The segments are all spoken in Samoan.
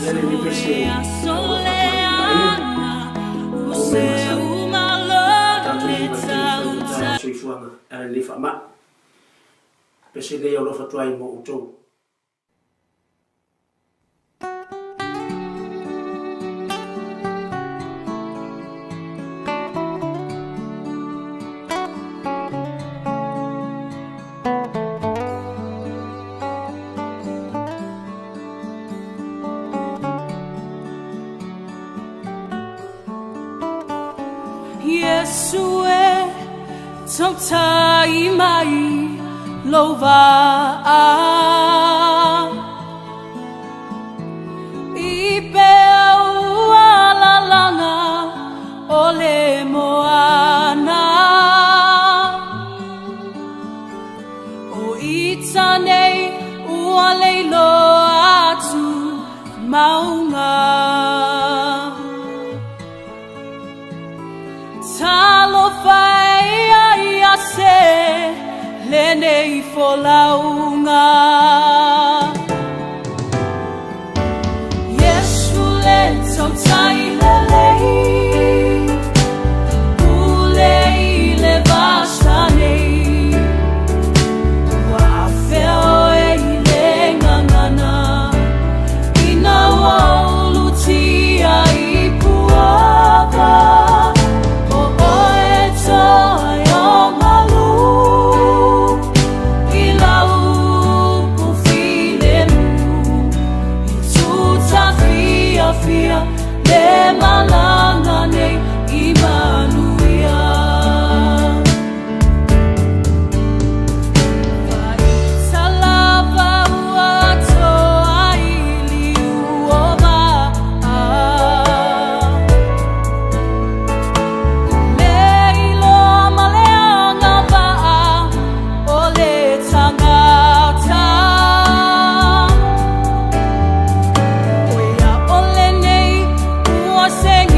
Ia lenei pese e alofa atu ai i aiga, aua mea masani, a tatou lima i le taimi faigata o le soifuaga e ala i lenei faamai. Pese lenei e alofa atu ai mo outou. Iesu e tautai mai lou vaa I peau alalaga o le moana O ita nei ua leiloa atu mauga Talofa e ia ia se lenei folauga Iesu le tautai lelei Pule i le vasa nei Ua afea oe i le gagana Ina ua ou lutia i puava O oe toe o malu I lau upu filemu I tutafiafia le malaga nei i manuia. Faita lava ua toa i liu o vaa Le iloa ma le agavaa o le tagata Oi a ʻole nei ua segi.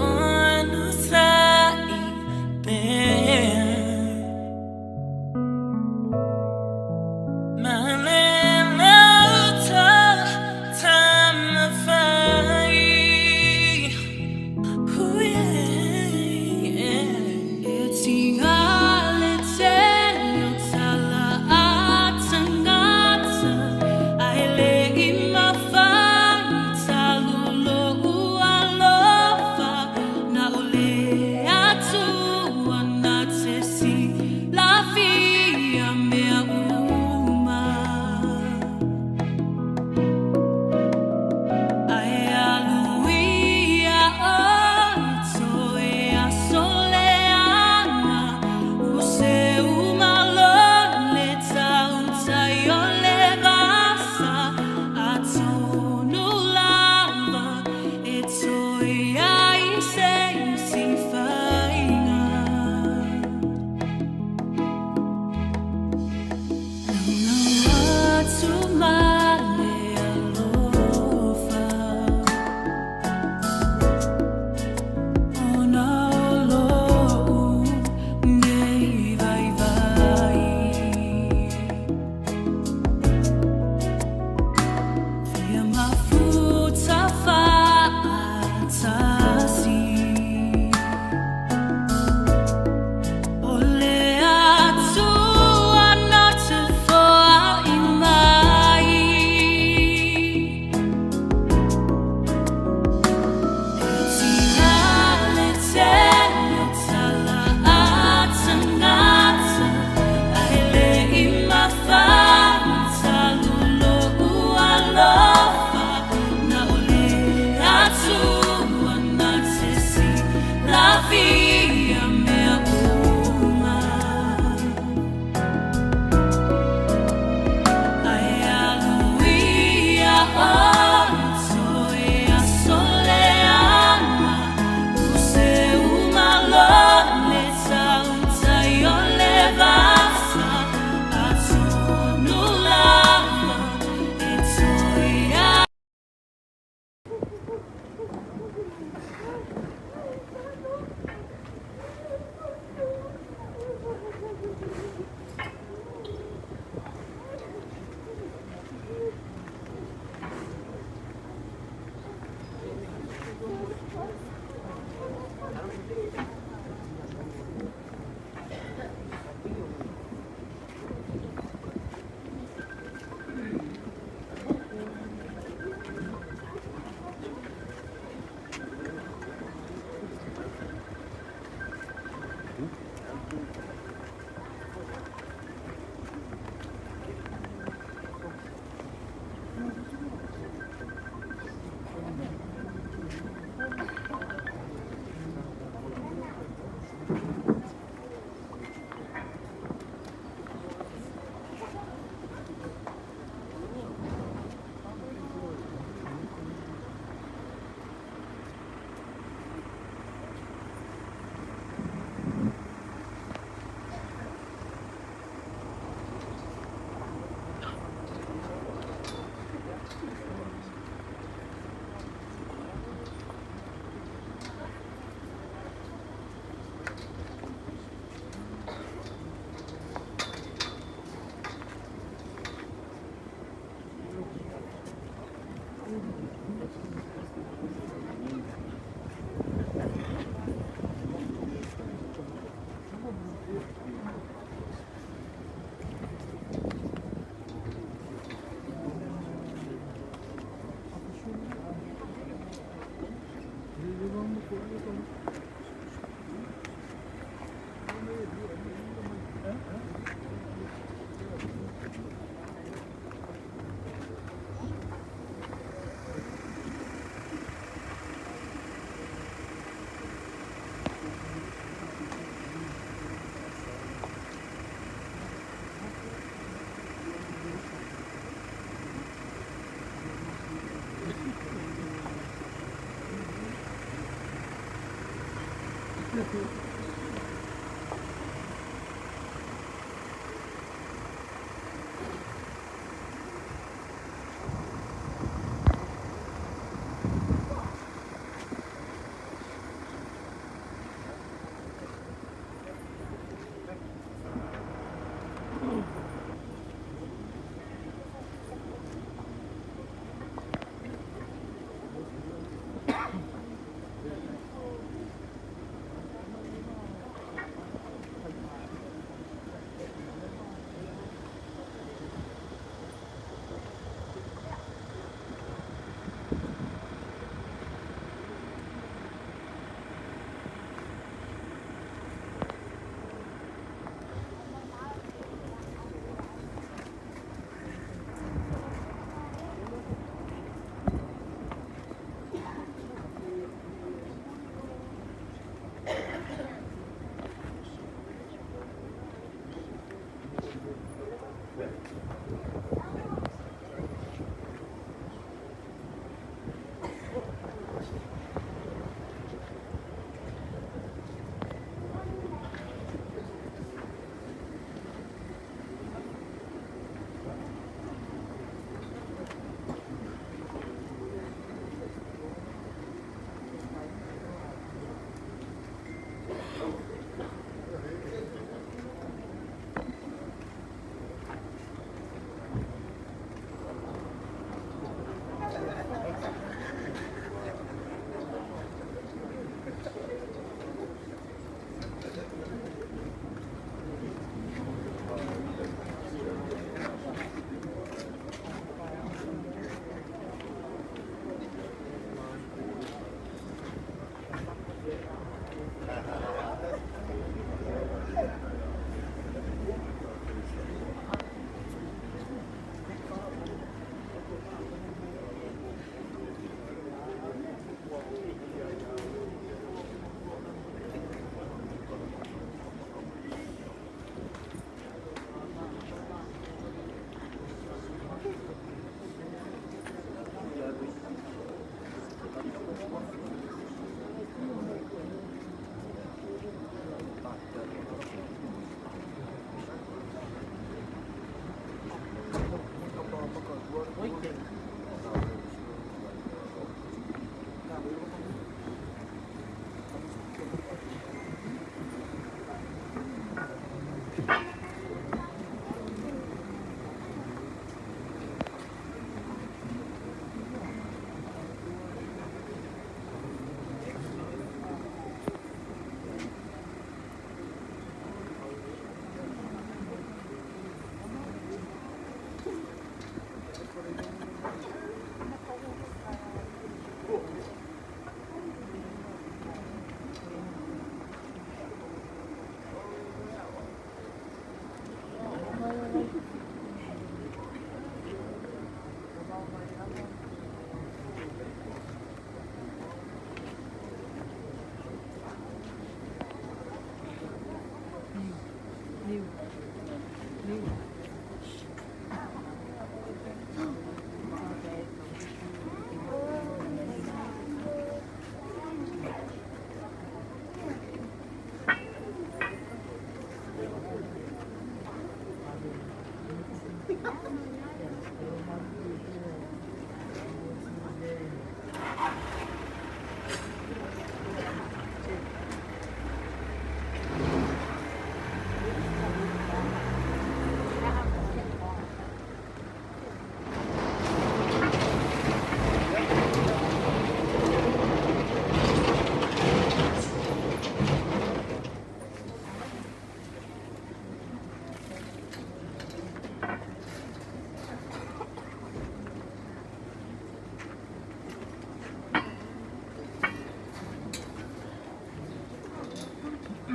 Onosai pea. Lafia mea uma. Ae aluia oe e soleaga o seu malo le tautai o le vasa atonu lava e toe ai se isi faiga. Laulau atu ma le alofa ona o lou nei vaivai. Fia mafuta faatasi o le Atua na te foai mai. E tiga le tele o tala a tagata, ae le i mafai talu lou alofa na o le Atua na te silafia mea uma. Ae aluia oe e soleaga o seu malo le tautai o le vasa atonu lava e toe ai.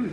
Le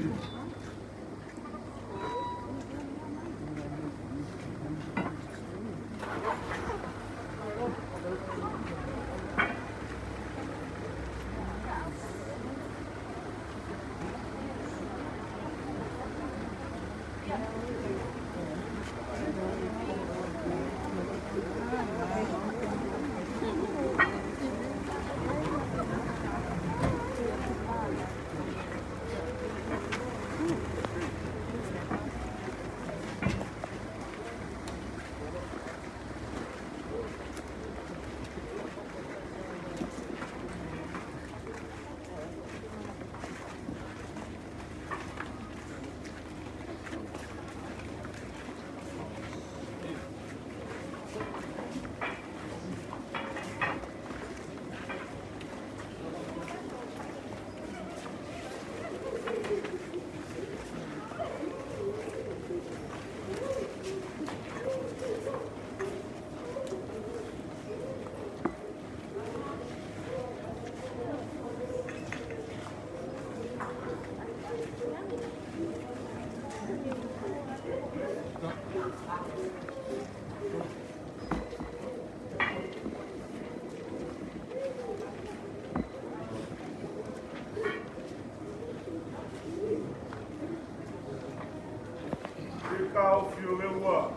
taofi o lea ua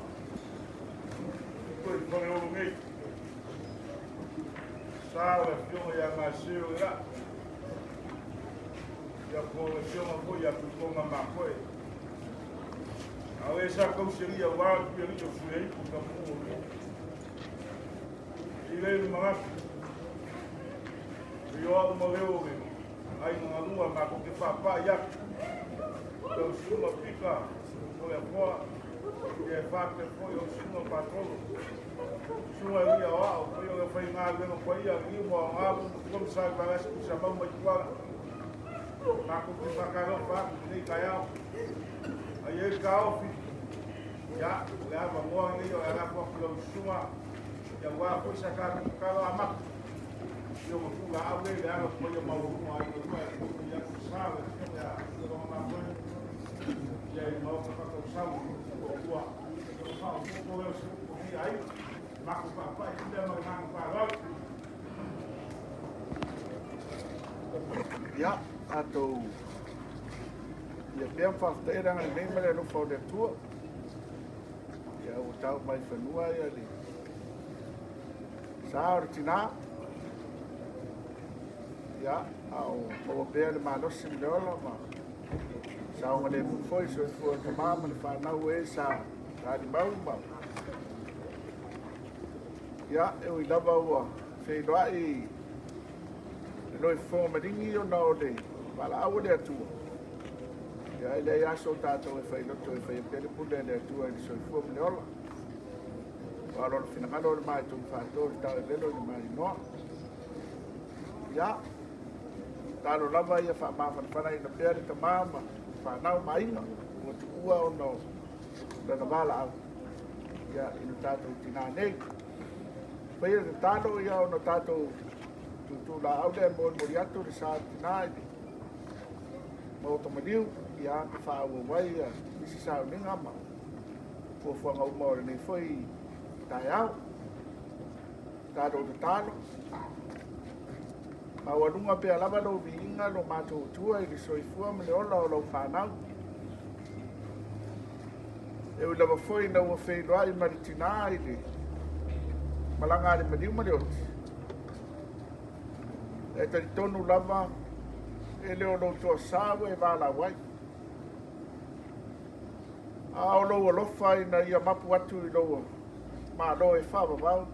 toe i Faleolo nei. Sa o le afioga ia Gaseu le la. Ia po o le afioga foi ia Tuitoga Makoe. A o e sa tausialia aua le Tuialii o Suiaipo Tapunuu o le I le manatu, e o au ma leo o le aiga galua matou te faapai atu. Lau susuga Pita Toleafoa, ia e faapea foi lau susuga Patolo, susuga i alii aoao, paia o le aufaigaluega paia a le Niu ma Aoga, ma Tupu Sa Valasi Tuisamau mai Tuala. Matou te faatalofa atu i lenei taeao. Ae i ai le taofi, ia, o le avanoa lenei o le a lafo atu i lau susuga, ia aua foi sa tatou tatalo amata. Ia ua tuulaau lea i le ala o paia maualuga a aiga uma e momoli atu le sa o le afioga ia Tuitoga Makoe, ia i le Maota faatausau ua ona faaopoopo lea o se upu a lenei aiga. Matou faapai atu lea ma le agaga faaaloalo. Ia, tatou ia pea ma faafetaia le agalelei ma le alofa o le Atua. Ia ua tau mai fanua ia le sa o le tinā. Ia, a o maua pea le malosi ma le ola ma saogalemu foi soifua o tama ma le fanau e sa talimau ma ia, e ui lava ua feiloai le loifofoga maligi ona o le valaau a le Atua. Ia, e leai lava so tatou e failoto e faia pea le pule a le Atua i le soifua ma le ola. Aua o lona finagalo o le matou faatoa le tao e velo i le mainoa. Ia, tatalo lava ia faamafanafanaina pea le tama ma fanau ma aiga ua tuua ona o lana valaau ia i lo tatou tinā nei. Faia le tatalo ia ona tatou tutu laau lea e molimoli atu le sa o le tinā i le maota maliu ia ma faaauau ai ia isi sauniga ma fuafuaga uma o lenei foi taeao. Tatou tatalo. Maualuga pea lava lou viiga lo matou Atua i le soifua ma le ola o lau fanau. E ui lava foi ina ua feiloai ma le tinā i le malaga a le maliu ma le oti. E talitonu lava e le o lou toasa ua e valaau ai. A o lou alofa ina ia mapu atu i lou malo e faavavau.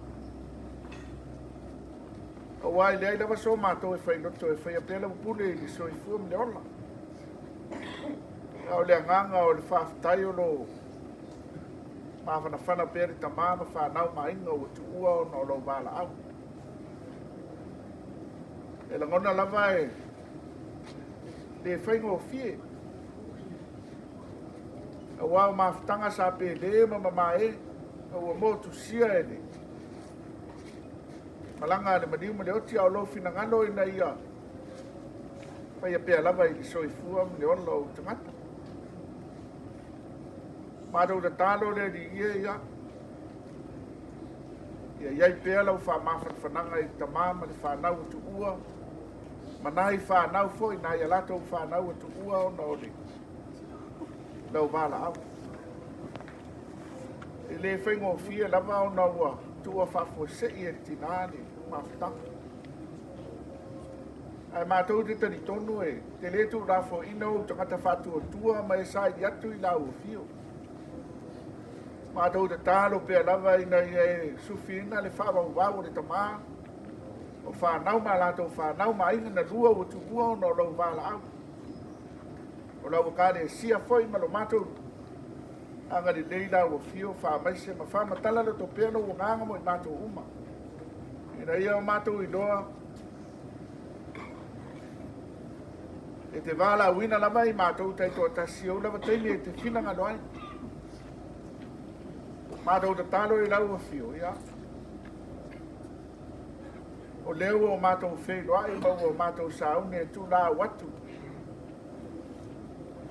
Aua e leai lava so matou e failoto e faia pea lau pule i le soifua ma le ola. A o le agaga o le faafetai o lo mafanafana pea le tama ma fanau ma aiga ua tuua ona o lou valaau. E lagona lava e le faigofie. Aua o mafutaga sa pele ma mamae, a ua motusia e le malaga a le maliu ma le oti, a o lou finagalo ina ia Faia pea lava i le soifua ma le ola o ou tagata. Matou tatalo le Alii e, ia, ia i ai pea lau faamafanafanaga i le tamā ma le fanau ua tuua, ma nai fanau foi, nai a latou fanau ua tuua ona o le lau valaau. E le faigofie lava ona ua tuua faafuasei e le tinā le mafutaga. Ae matou te talitonu e te le tuulafoaiina ou tagata faatuatua ma e saili atu i lau afio. Matou tatalo pea lava ina ia e sufiina le faavauvau o le tamā, o fanau ma latou fanau ma aiga na lua ua tuua ona o lou valaau. O lau Ekalesia foi ma lo matou agalelei lau afio faamaise ma faamatala loto pea lou agaga mo i matou uma. Ina ia o matou iloa e te valaauina lava i matou taitoatasi ou lava taimi e te finagalo ai. Matou tatalo i lau afio, ia. O lea ua o matou feiloai ma ua o matou sauni e tuulaau atu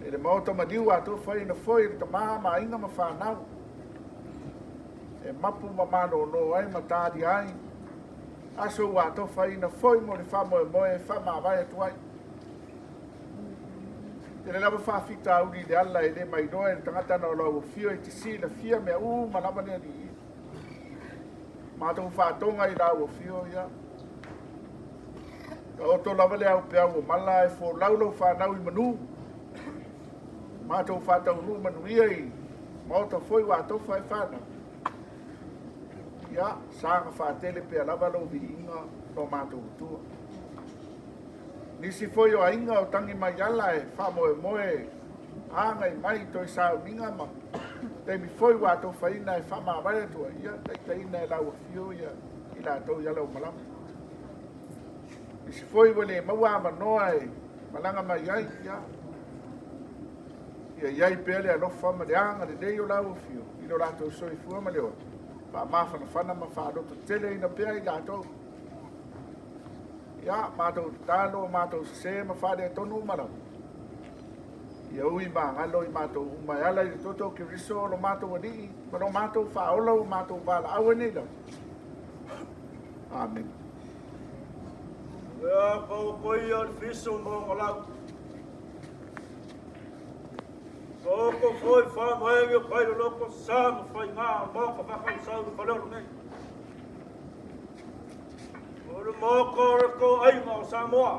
i le Maota maliu atofaina foi e le tamā ma aiga ma fanau e mapu ma malolo ai ma talia ai aso ua atofaina foi mo le faamoemoe e faamavae atu ai. Tele lava faafitauli i le ala e le mailoa e le tagata na o lau afio e te silafia mea uma lava le Alii. Matou faatoga i lau afio ia. Taoto lava le aupeau o mala ae folau lau fanau i manu. Matou faataunuu manuia i Maota foi ua atofa e fanau. Ia, saga faatele pea lava lou viiga lo matou Atua. Nisi foi o aiga o tangi mai ala e faamoemoe agai mai i toe sauniga ma taimi foi ua atofaina e faamavae atu ai, ia taitaiina e lau afio ia i latou i ala o malama. Nisi foi ua le maua avanoa e malaga mai ai, ia Ia i ai pea le alofa ma le agalelei o lau Afio i lo latou soifua ma le ola, faamafanafana ma faalototeleina pea i latou. Ia, matou tatalo o matou sese ma faaletonu uma lava. Ia ui magalo i matou uma e ala i le toto o Keriso o lo matou Alii ma lo matou Faaola ua matou valaau ai nei lava. Amene. Ia koukou ia o le fiso ma ona lau. Oko foi wha o kai loko sa ma whai ngā mōka whakausau i whaleoro nei. O le mōka o le ko ainga o Samoa.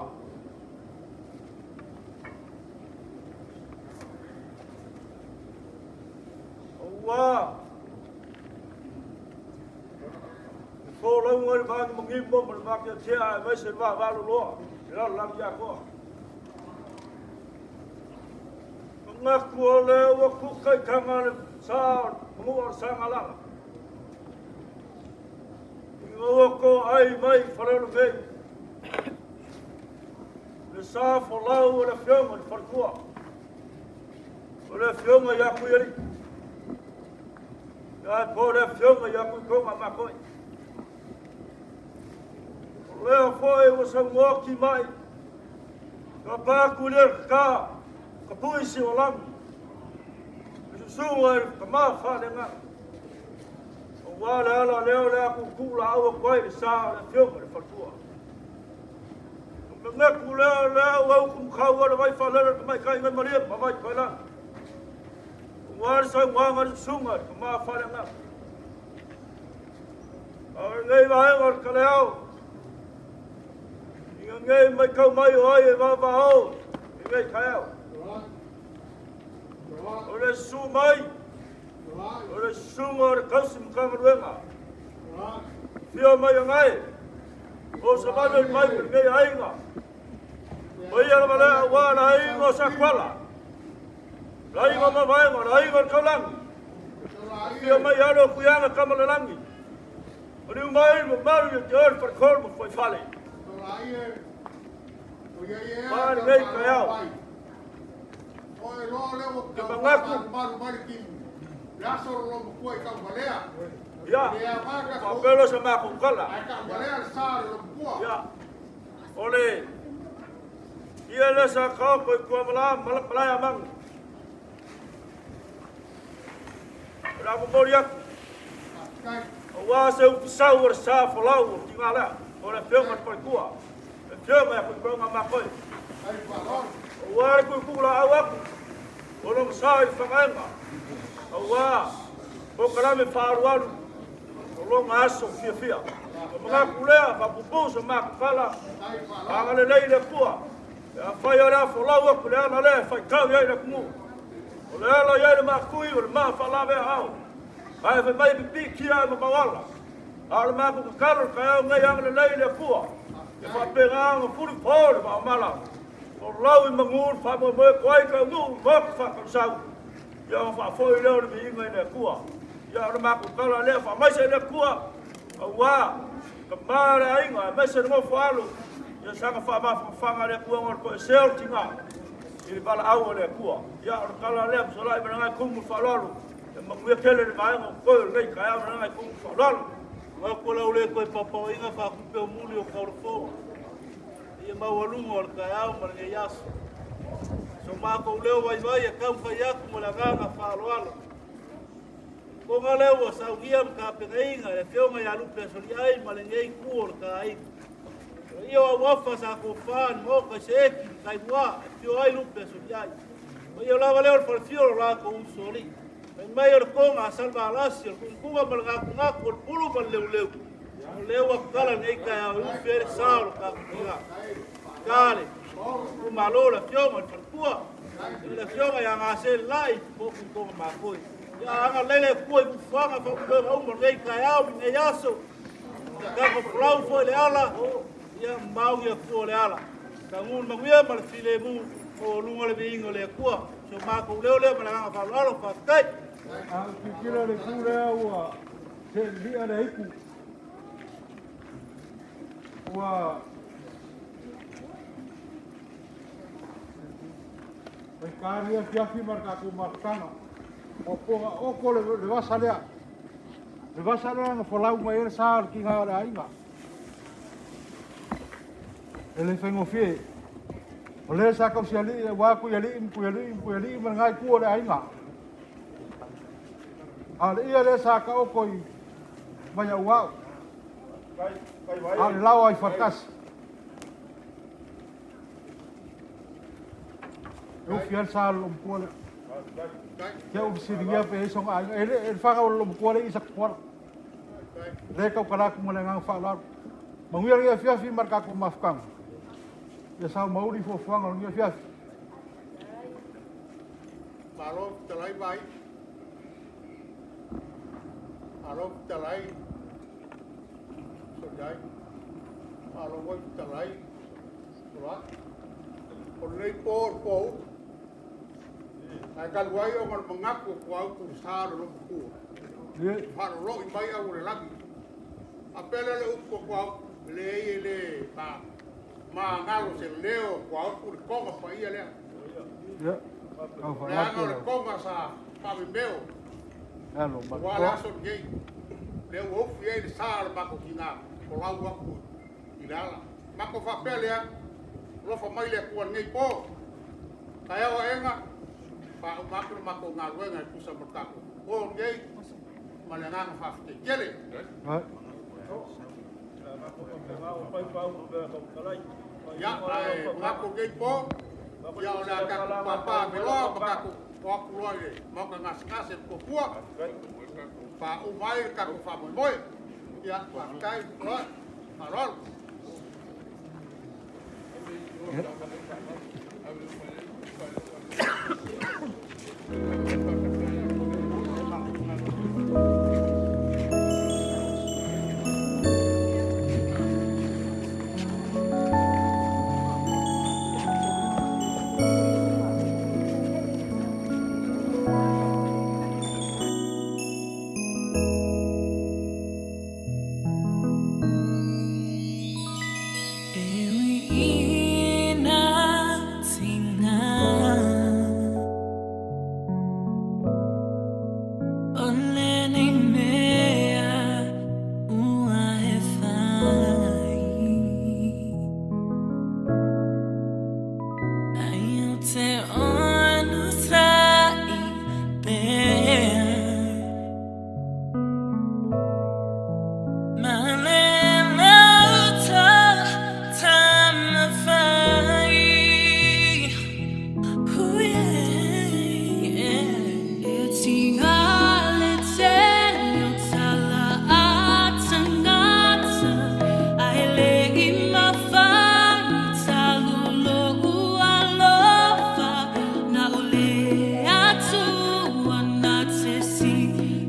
Ua e fōlaunga i le vāgi mangimo ma le vākia tea e mai se vā valo loa, i lalo lagi ia koa. Manatu o lea ua kuka i taga le sa manua o le Sagalala. Ina ua toai mai i Faleolo nei le sa folau o le Afioga i le Faletua, o le Afioga ia Tuialii, ae po o le Afioga ia Tuitoga Makoi. O lea foi ua saunoa timai Ka pāku lea ka ka puisi o lagi. E susuga e ka mā whalenga. O wā le ala lea o le aku kū la aua koe le sa o le afioga le whatua. O me ngeku lea lea o au kumukau o le vai whalera ka mai kai ngai maria ma vai koe la. O wā le sau ngā le susuga e ka mā whalenga. A o nei vaenga o le kaleao. Inga ngei mai kau mai o ai e vava o i ngei taeao. O le su mai, o le susuga o le kausi Matagaluega. Fia mai angai, o sa vave mai ma lenei aiga. O ia lava lea aua le aiga o Sakuala, le aiga o Mavaega, le aiga o le Taulagi. Fia mai alo o Kuiaga Tamalalagi. Maliu mai le mamalu ia te oe le faletolu ma fuaifale. Ma lenei taeao. Te manatu. Ia, faapea sa matou tala. Ia, o le Ia lea sa taoto i Tuamalā ma Malaeamagu. O le a momoli atu aua se utusau o le sa folau o le tiga lea, o le Afioga i le Faletua, le Afioga ia Tuipauga Makoi. Aua le tuutuu laau atu o lona sa i le fagaega, aua polokalame faaalualu o lona aso fiafia. O manatu lea, faapuupuu sa matou tala, agalelei le Atua, pe afai o le a folau atu le ala lea e faitau i ai le atunuu. O le ala i ai le maatui o le maa faalaveaao, ae fai mai e pipiitia ae mamao ala. A o le matou tatalo i le taeao nei, agalelei le Atua, ia faapena ona fuli po le vaomala, folau i manu le faamoemoe toai taunuu i maota faatausau, ia ona faafoi lea o le viiga i le Atua. Ia o le matou tala lea, faamaise i le Atua, aua tama o le aiga, aemaise le nofo alo, ia saga faamafanafana le Atua ona o le toesea o le tina i le valaau a le Atua. Ia o le tala lea, fesolai ma le agaga tumu i le faaaloalo, ia manuia tele le vaega o totoe o lenei taeao ma le agaga tumu i le faaaloalo. Avatu lau le toe paopaoina faatupe o muli o Kaulafoga i le maualuga o le taeao ma lenei aso. So matou leo vaivai e taumafai atu ma le agaga faaaloalo. Koga lea ua saunia ma tapenaina e le Afioga ia Lupe Soliai ma lenei itu o le taaiga. O ia o auafa sa tofa ni maota i Seeti ma Taimua e afio ai Lupe Soliai. O ia lava lea o le falefia o lo latou uso alii. Fai mai o le toga a Salevalasi, o le tugutuga ma le gatunatu, o le pulu ma le leuleu. O lea ua tatala lenei taeao e ufi ai le sa o lo tatou tina. Tale, Itumalo le Afioga i le Faletua, le Afioga ia Gase Lai, po o Tutoga Makoi. Ia agalelei le Atua i fuafuaga faamoemoega uma o lenei taeao ma lenei aso. Ia tatou folau foi le ala, ia mamao ni Atua o le ala. Taunuu le manuia ma le filemu, maualuga le viiga o le Atua. Si o matou leo lea ma le agaga faaaloalo, faafetai. A ou tilotilo i le itu lea ua seelilia le aitu, ua faigata lenei afiafi ma le tatou mafutaga. Ua poga oko le vasa lea, le vasa lea na folau mai ai le sa o le tiga o le aiga. E le faigofie. O lea sa tausialii aua Tuialii ma Tuialii ma Tuialii ma lena itu o le aiga. A o le ia lea sa taoto i Vaiauau. A o le laoa i Faletasi. E ufi ai le sa o le loomatua lea. Ke ou fesiligia pe ai sona aiga. E le, e le whanau o le loomatua lea i Satuala. Le tautala atu ma le agaga faaaloalo. Manuia lenei afiafi ma le tatou mafutaga. Ia sao mauli fuafuaga o lenei afiafi. Malo fetalai vai. Malo fetalai Soliai. Malo foi fetalai Solai. O lenei po o le po ulu. Ae talu ai ona o le manatu o Tuaautu i le sa o le loomatua. Faaloloi mai au o le lagi. Faapea lea le upu a Tuaautu, e leai e le magalo se leo o Tuaautu le toga paia lea. Leaga o le toga sa faamemeo aua le aso lenei, lea ua ufi ai le sa o le matou tina folau atu i le ala. Matou faapea lea, alofa mai le Atua i lenei po, taeao aena, faauma atu le matou galuega e tusa ma le tatou po lenei ma le agaga faafetai tele. Ia, ae manatu i lenei po, ia o le a tatou pāpā ame loa ma tatou o atu loa i le maota gasegase i le Motootua, faauma ai le tatou faamoemoe. Ia, faafetai loa, faaaloalo. E ui ina te onosai pea.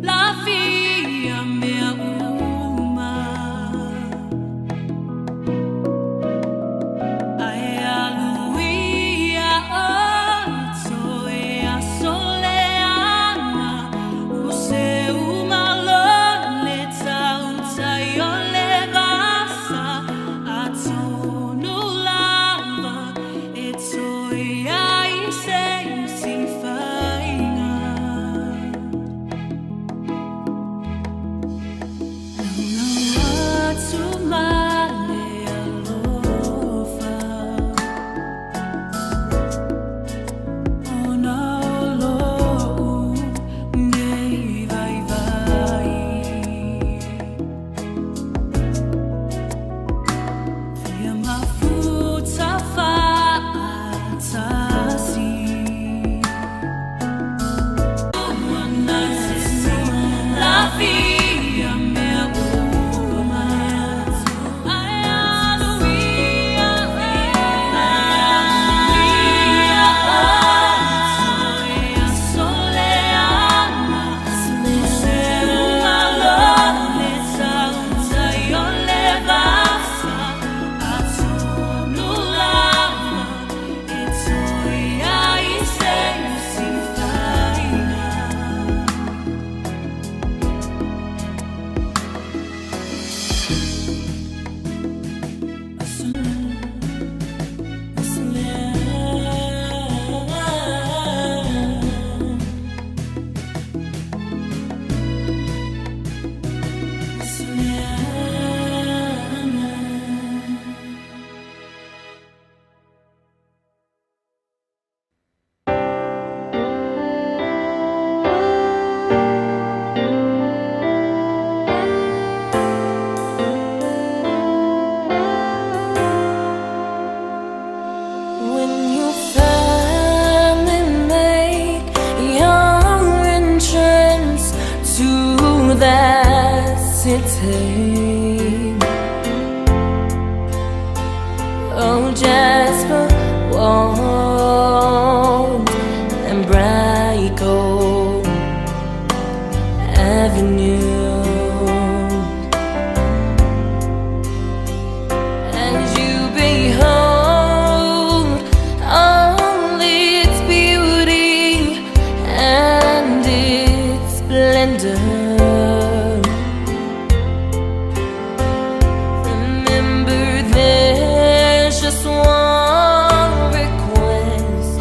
Lafia mea uma. Ae aluia oe a soleana o seu malole tautai o le vasa atonu lava e toe ai se isi faiga. Laulau atu ma le alofa Ona o lo'u nei vaivai. Fia mafuta fa'atasi. Lafia mea uma. Ae aluia, aluia oe a soleana o seu malole tautai o le vasa atonu lava e toe ai se isi faiga. When you finally make your entrance to that city, oh Jasper Wald and Bright Gold Avenue. As you behold all its beauty and its splendor, remember there's just one request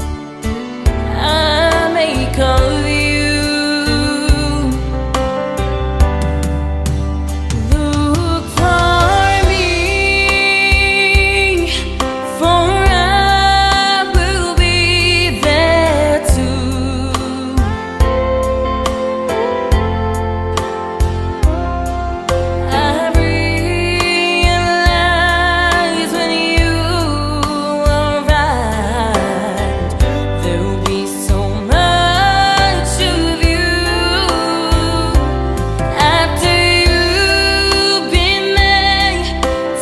I make of you. Look for me, for I will be there too. I realize when you arrive, there'll be so much of you. After you've been there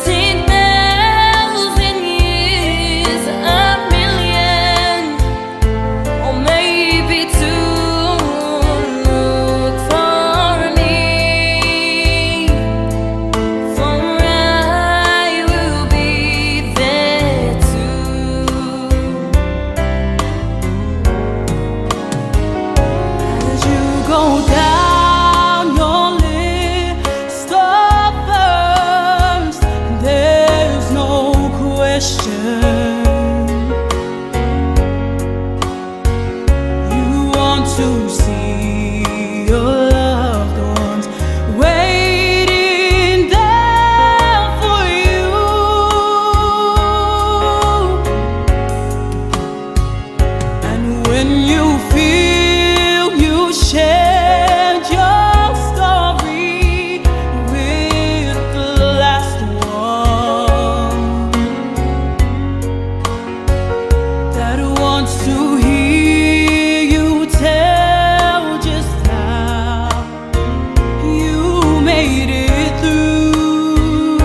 10,000 years, a million, or maybe two. Look for me, for I will be there too. As you go down your list of first, there's no question. You want to see your loved ones waiting there for you. When you feel you shared your story with the last one that wants to hear you tell just how you made it through.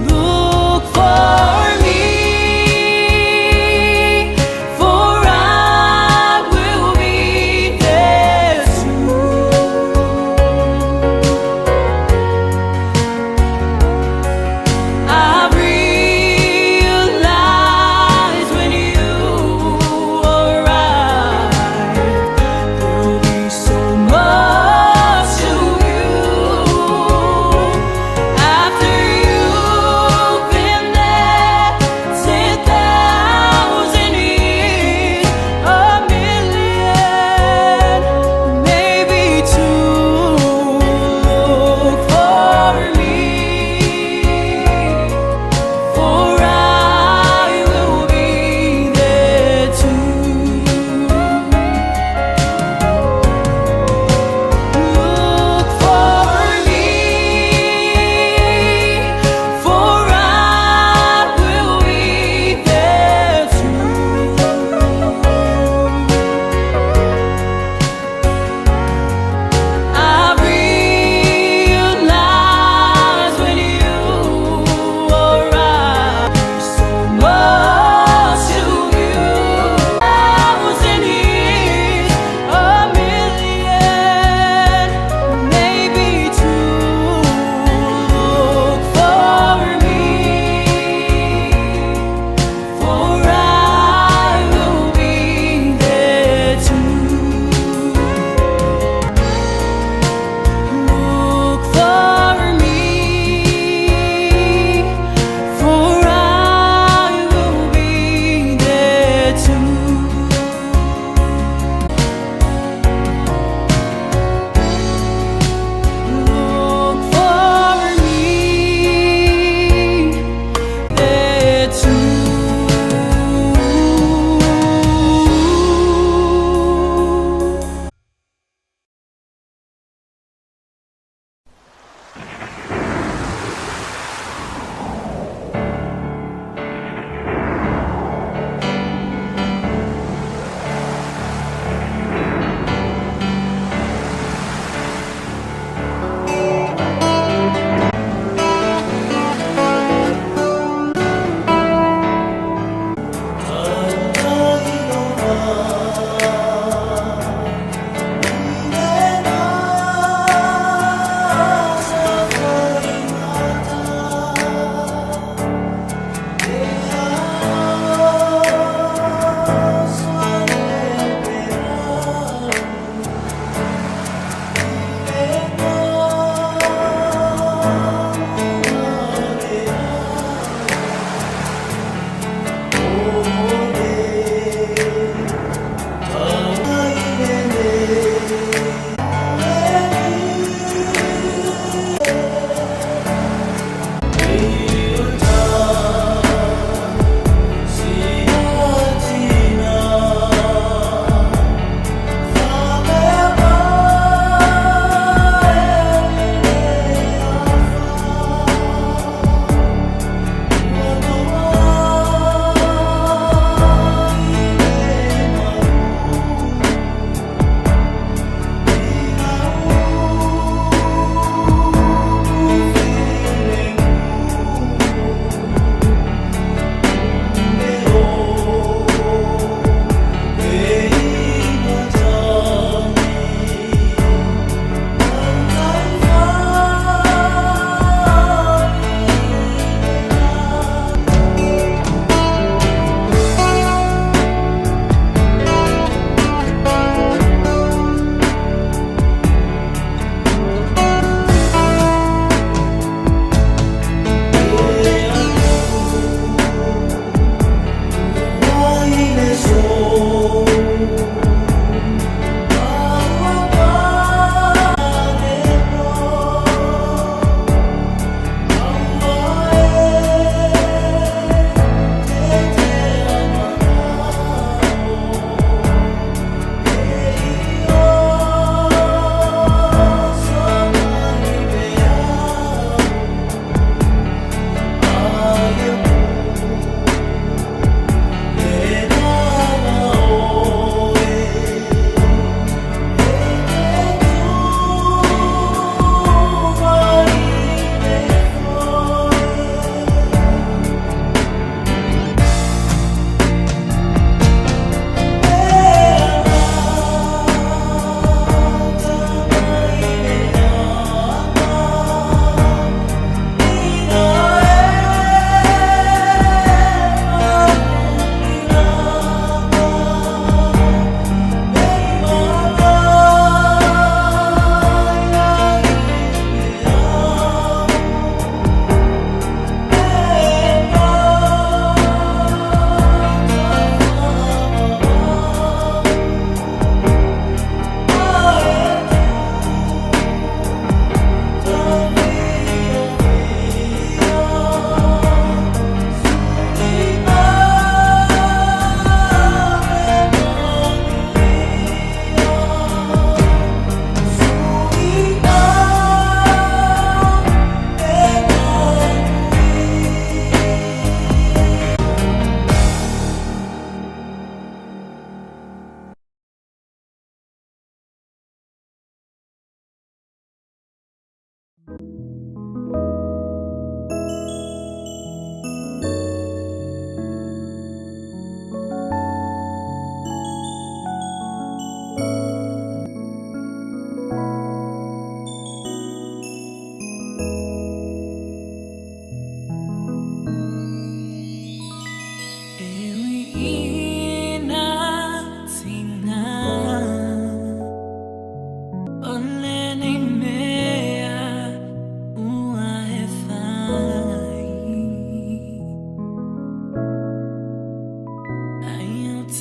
Look for me, for I will be there too. I realize.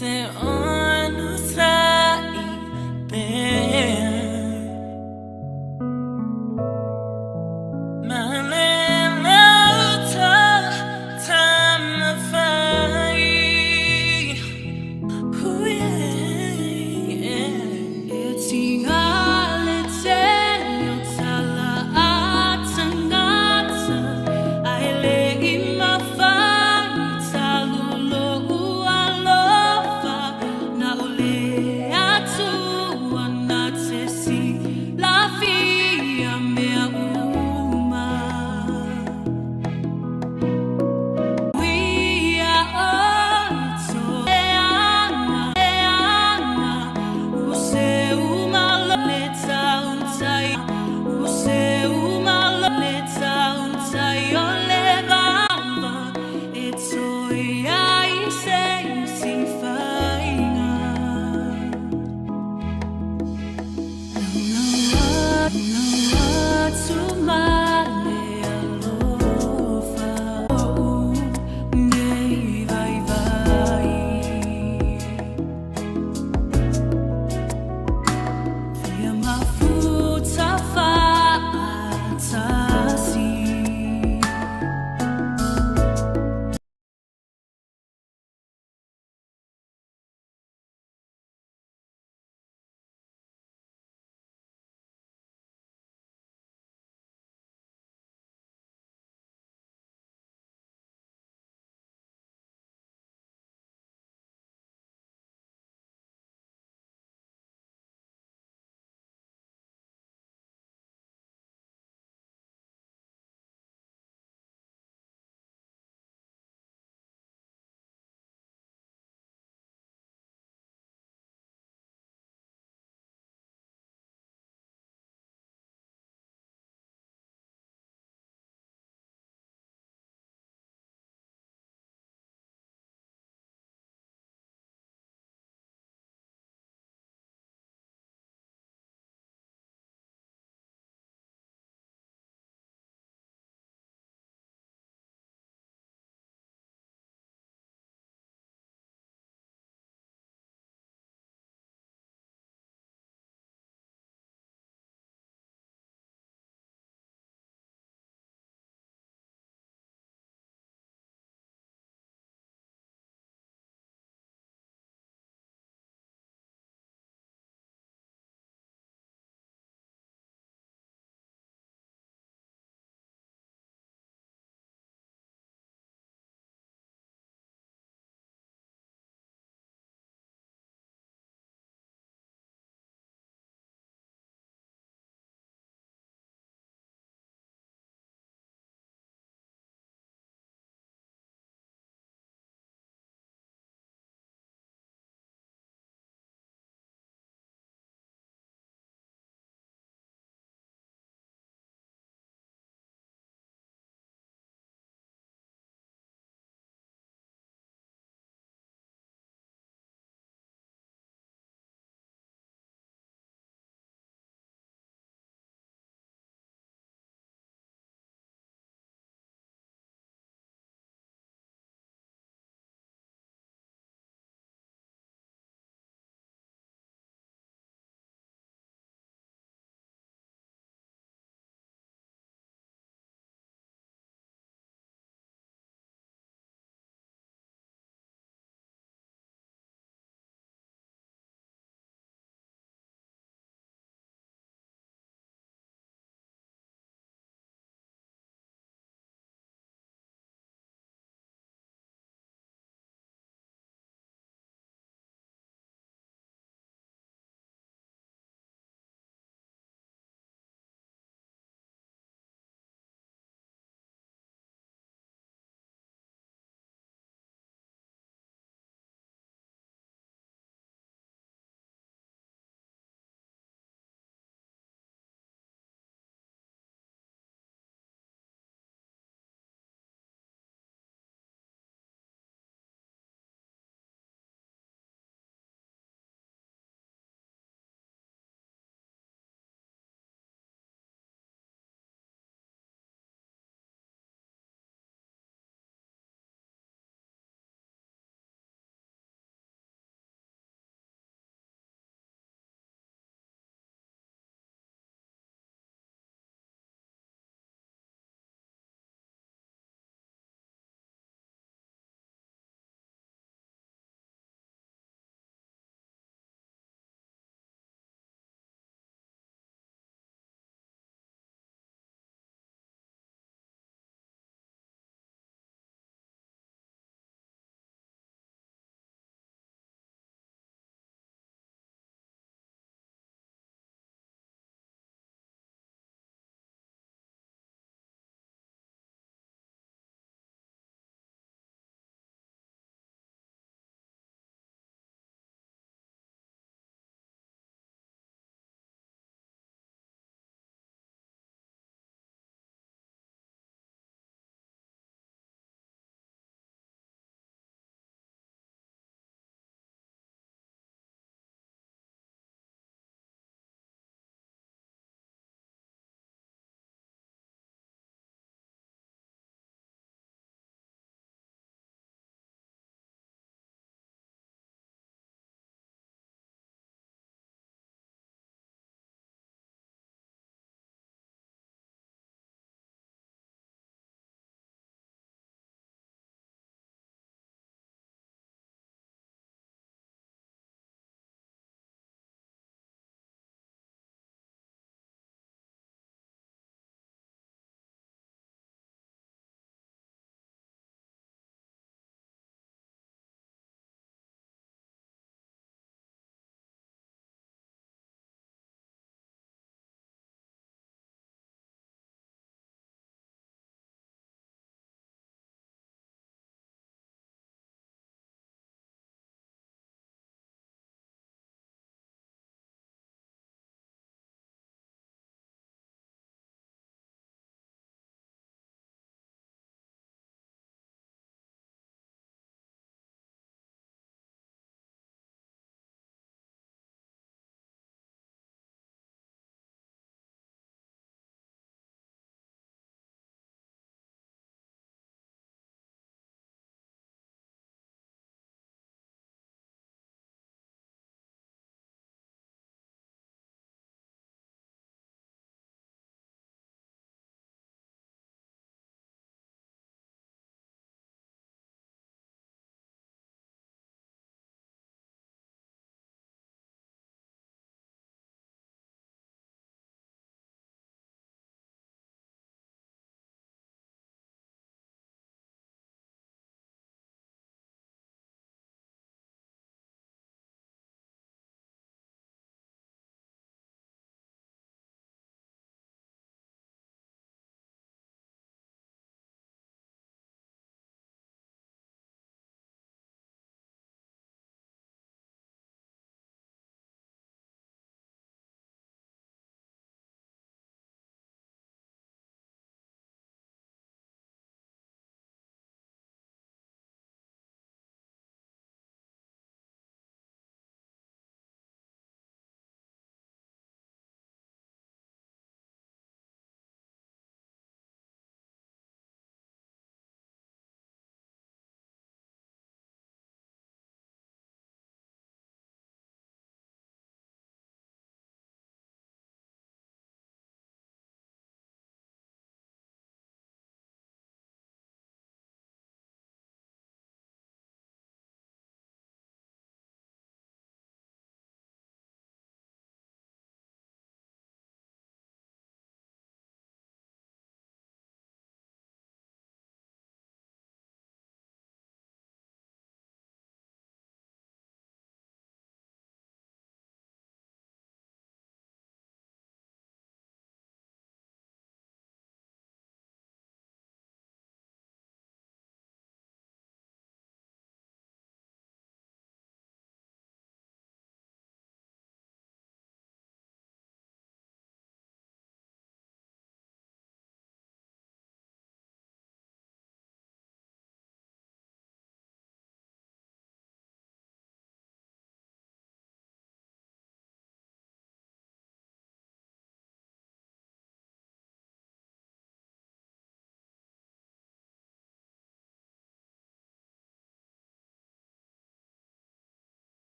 te onosai pea.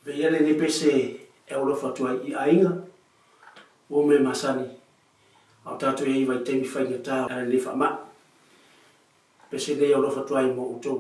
Veia lenei pese e aualofa atu ai i aiga, ua mea masani, a o tatou i ai i vaitaimi faigata o lenei faamai. Pese nei e aualofa atu ai mo outou.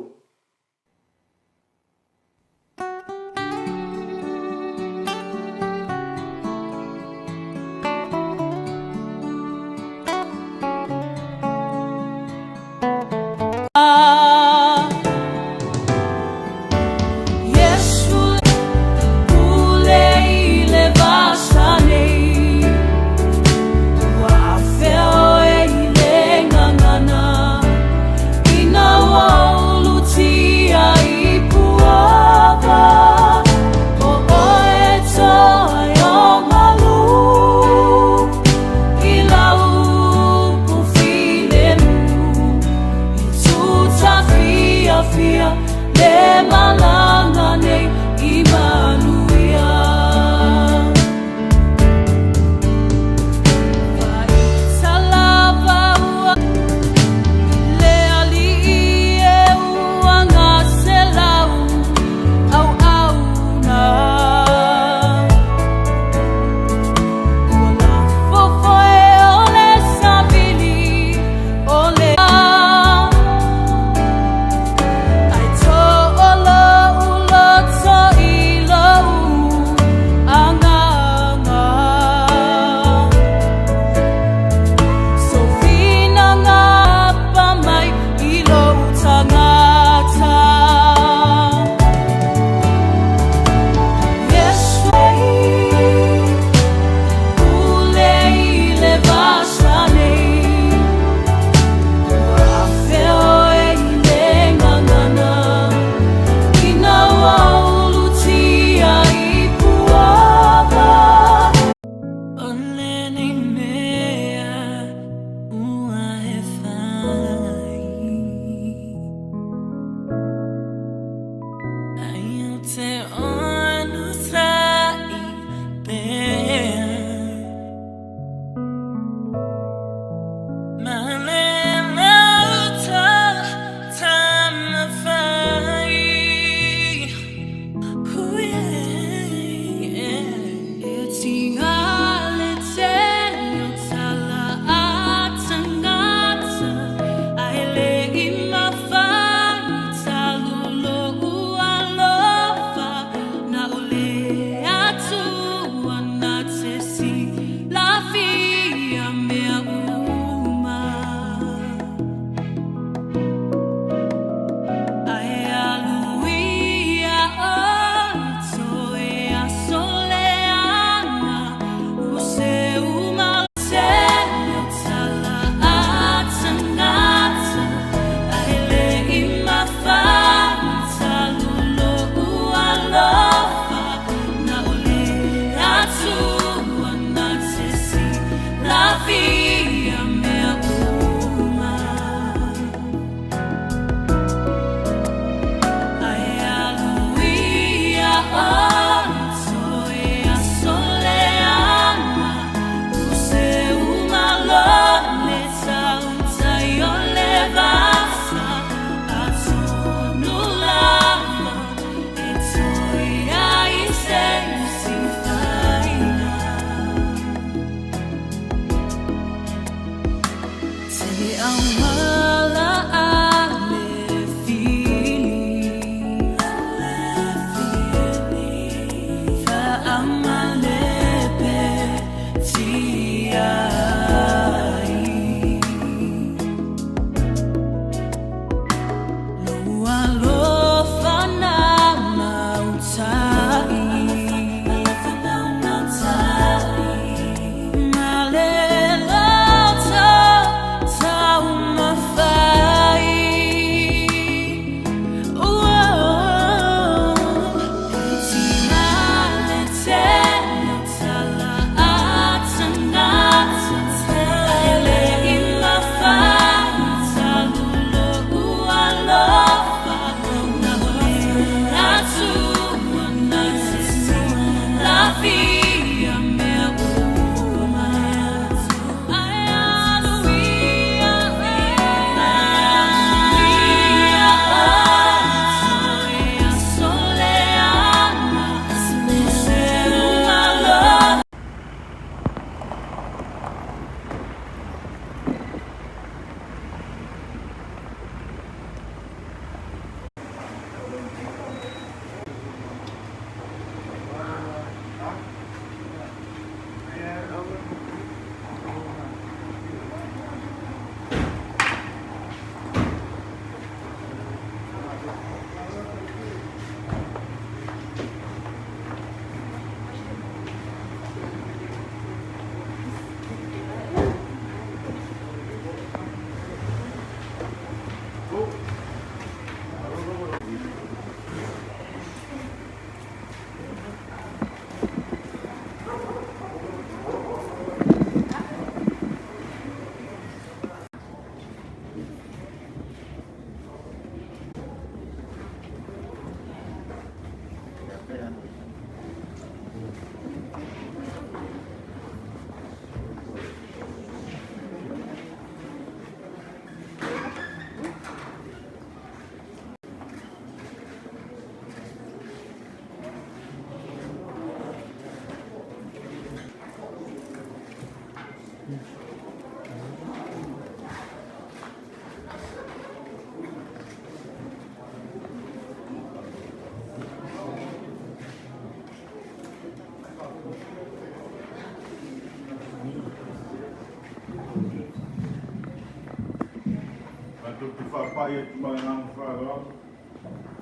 Matou te faapai atu ma le agaga faaaloalo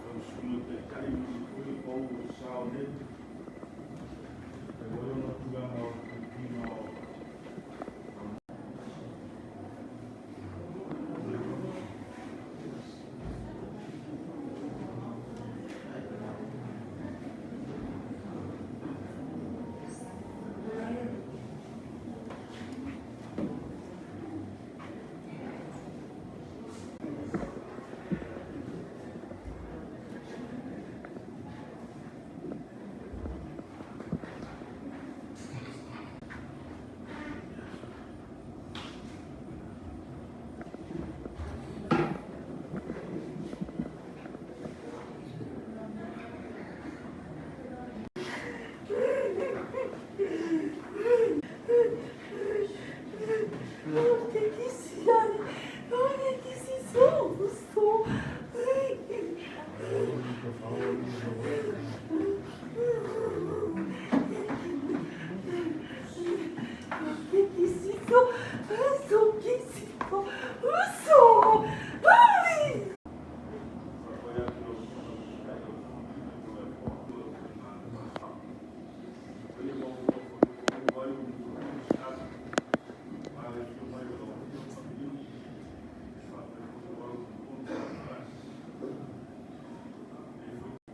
lau Susuga i le Taitai ma le Pule pau o le sao nei. Talu ai ona o tulaga o le puipuiga o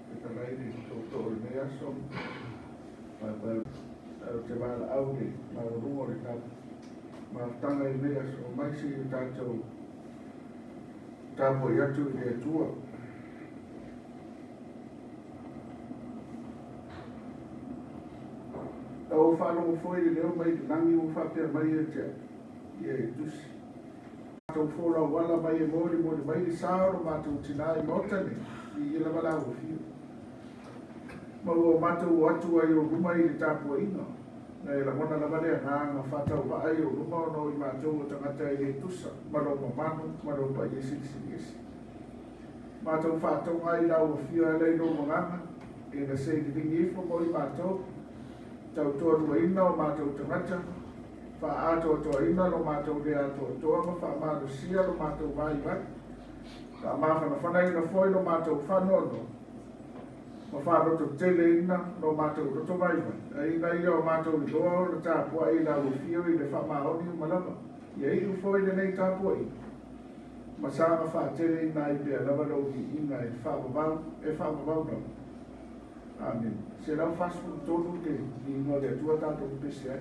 Fetalai le tootoo o lenei aso, paepae ae ou te valaau i le maualuga o le mafutaga i lenei aso, omai se i o tatou tapuai atu i le Atua. A ua faalogo foi i le leo mai le lagi ua faapea mai ia te au, ia e tusi. Matou folau ala mai e molimoli mai le sa o lo matou tina i Maota nei, viia lava lau Afio. Ma ua matou o atu ai ou luma i le tapuaiga, na e lagona lava le agaga faatauvaa i ou luma ona o i matou o tagata e le tusa ma lou mamalu ma lou paia silisili ese. Matou faatoga ai i lau Afio e ala i lou agaga, ina se i liligi ifo mo i matou, tautoaluaina o matou tagata, faaatoatoaina lo matou le atoatoa ma faamalosia lo matou vaivai, faamafanafanaina foi lo matou faanoanoa, ma faalototeleina lo matou loto vaivai, a ina ia o matou iloa ona tapuai i lau Afio i le faamaoni uma lava. Ia iu foi lenei tapuaiga, ma saga faateleina ai pea lava lou viiga e faavavau, e faavavau lava. Amene. 143 le viiga o le Atua tatou pepese ai.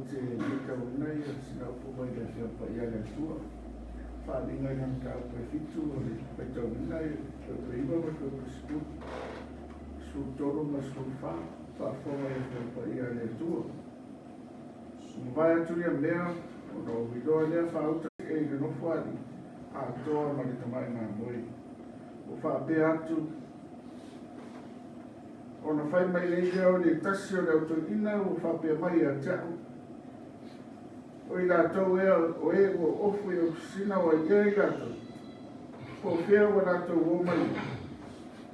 te matauina sina upu mai le Afioga Paia a le Atua, faaaliga i le mataupu e 7 o le faitauina le fuaiupu e 9 ma le fuaiupu e 10, 13 ma le 14, faafofoga i le Afioga Paia a le Atua. Ua mavae atu ia mea, ona ou iloa lea faauta e i le nofoalii atoa ma le tamai mamoe. Ua faapea atu, Ona fai mai ai lea o le tasi o le au toeaina ua faapea mai ia te au, O i latou ea o e ua ofu i ofisina o ai ea i latou? Po o fea ua latou o mai ai?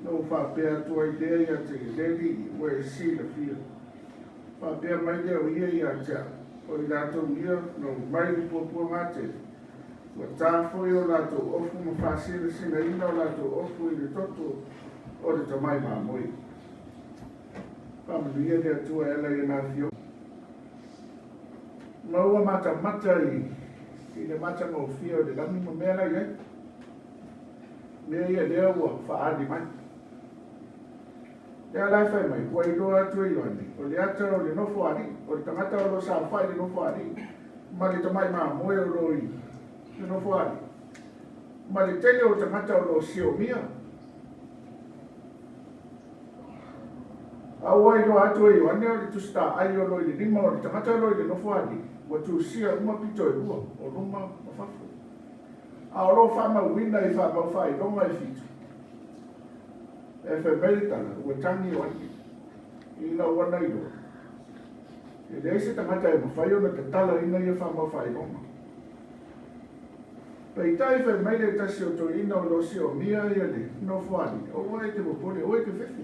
Na ou faapea atu ai lea ia te le alii ua e silafia. Faapea mai lea o ia ia te au, O i latou ia na ou mai i le puapuaga tele, ua ta foi o latou ofu ma faasinasinaina o latou ofu i le toto o le tamai mamoe. Faamanuia le Atua e ala i ana afioga. Ma ua matamata i le matagofie o le lagi ma mea la i ai. Mea ia lea ua faaali mai. Lea la e fai mai, ua iloa atu e Ioane, o le ata o le nofo alii, o le tagata o lo o saofai i le nofo alii, ma le tamai mamoe o lo o i le nofo alii, ma le tele o tagata o lo o siomia. A ua iloa atu e Ioane o le tusitaai o lo o i le lima o le tagata o lo o i le nofo alii, ua tusia uma pito e lua, o luma ma fafo. A o lo o faamauina i faamau faailoga e 7. E fai mai le tala, ua tagi Ioane ina ua na iloa. E leai se tagata e mafai ona tatalaina ia faamau faailoga. Peitai fai mai le tasi o toeaina o lo o siomia ia le nofoalii, aua e te popole, aua e te fefe.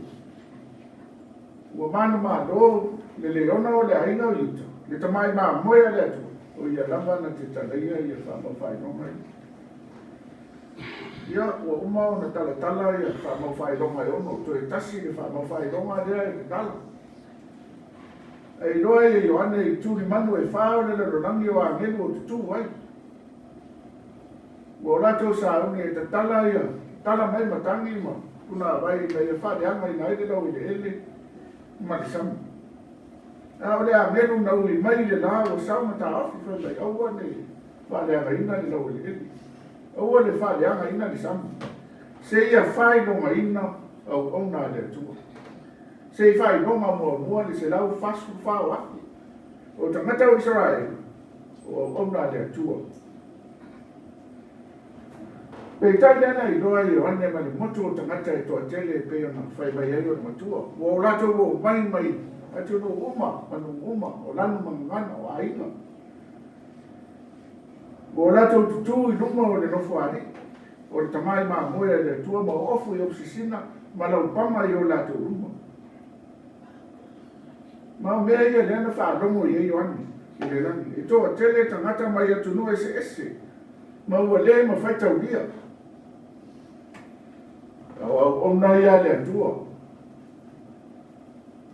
Ua manumalo le leona o le aiga o Iuta, le tamai mamoe a le Atua, o ia lava na te talaia ia faamau faailoga ia. Ia, ua uma ona talatala ia faamau faailoga e 6, toe tasi le faamau faailoga lea e tatala. E iloa e Ioane i tulimanu e 4 o le lalolagi o agelu o tutū ai. Ua o latou sauni e tatala ia tala mai matagi ma punavai ina ia faaleagaina ai le laueleele ma le sami. A o le agelu na ui mai i le la ua sau ma taofi fai mai, aua ne i faaleagaina le laueleele, aua le faaleagaina le sami, seia faailogaina auauna a le Atua. Se i faailoga muamua le 144,000 o tagata o Isaraelu o auauna a le Atua. Peitai lea na iloa e Ioane ma le motu o tagata e toatele e pei ona fai mai ai ona matua, ua o latou oo mai mai atunuu uma ma nuu uma, o lanu ma gagana, o aiga. Ua o latou tutū i luma o le nofoalii, o le tamai mamoe a le Atua ma oofu i ausisina ma laupaga i o latou luma. Ma o mea ia lea na faalogo i ai Ioane i le lagi, e toatele tagata mai atunuu eseese, ma ua le mafai taulia. O auauna ia a le Atua,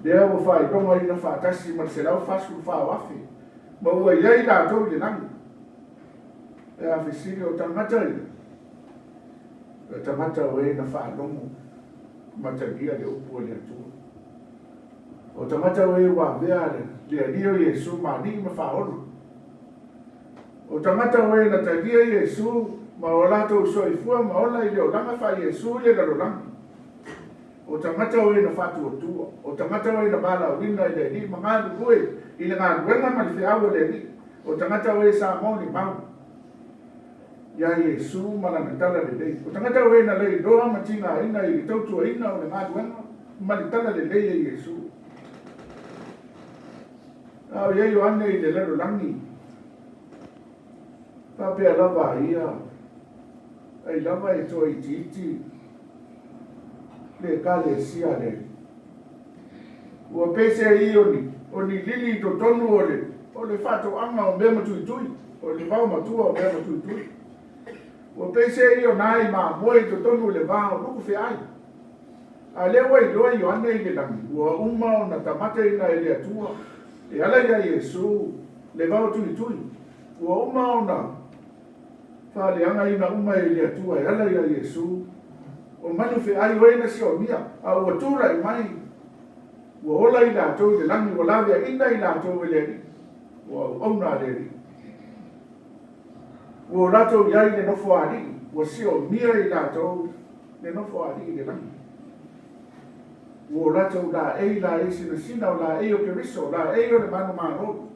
lea ua faailogaina faatasi ma le 144,000, ma ua i ai latou i le lagi. E a fesili o tagata ia, o tagata o e na faalogo ma talia le upu a le Atua. O tagata o e ua avea le Alii o Iesu ma alii ma faaola. O tagata o e na talia Iesu ma o latou soifua ma ola i le olaga faa Iesu i le lalolagi. O tagata o e na faatuatua, o tagata o e na valaauina i le Alii ma galulue i le galuega ma le feau a le Alii, o tagata o e sa molimau ia Iesu ma lana tala lelei, o tagata o e na leiloa ma tigaina i le tautuaina o le galuega ma le tala lelei a Iesu. A o ia Ioane i le lalolagi, faapea lava a ia, ai lava e toaitiiti le ekalesia a le Alii. Ua pei se i o ni lili i totonu o le faatoaga o mea matuitui, o le vao matua o mea matuitui. Ua pei se i o nai mamoe i totonu o le va o luku feai. A lea ua iloa Ioane i le lagi, ua uma ona tamataina e le Atua, e ala ia Iesu le vao tuitui. Ua uma ona faaleagaina uma e le Atua e ala ia Iesu. O manu feai o e na siomia, a ua tulai mai, ua ola i latou i le lagi, ua laveaina i latou e le Alii. Ua auauna a le Alii. Ua o latou i ai le nofoalii, ua siomia i latou le nofoalii i le lagi. Ua o latou laei laei sinasina, o laei o Keriso, o laei o le manumalo.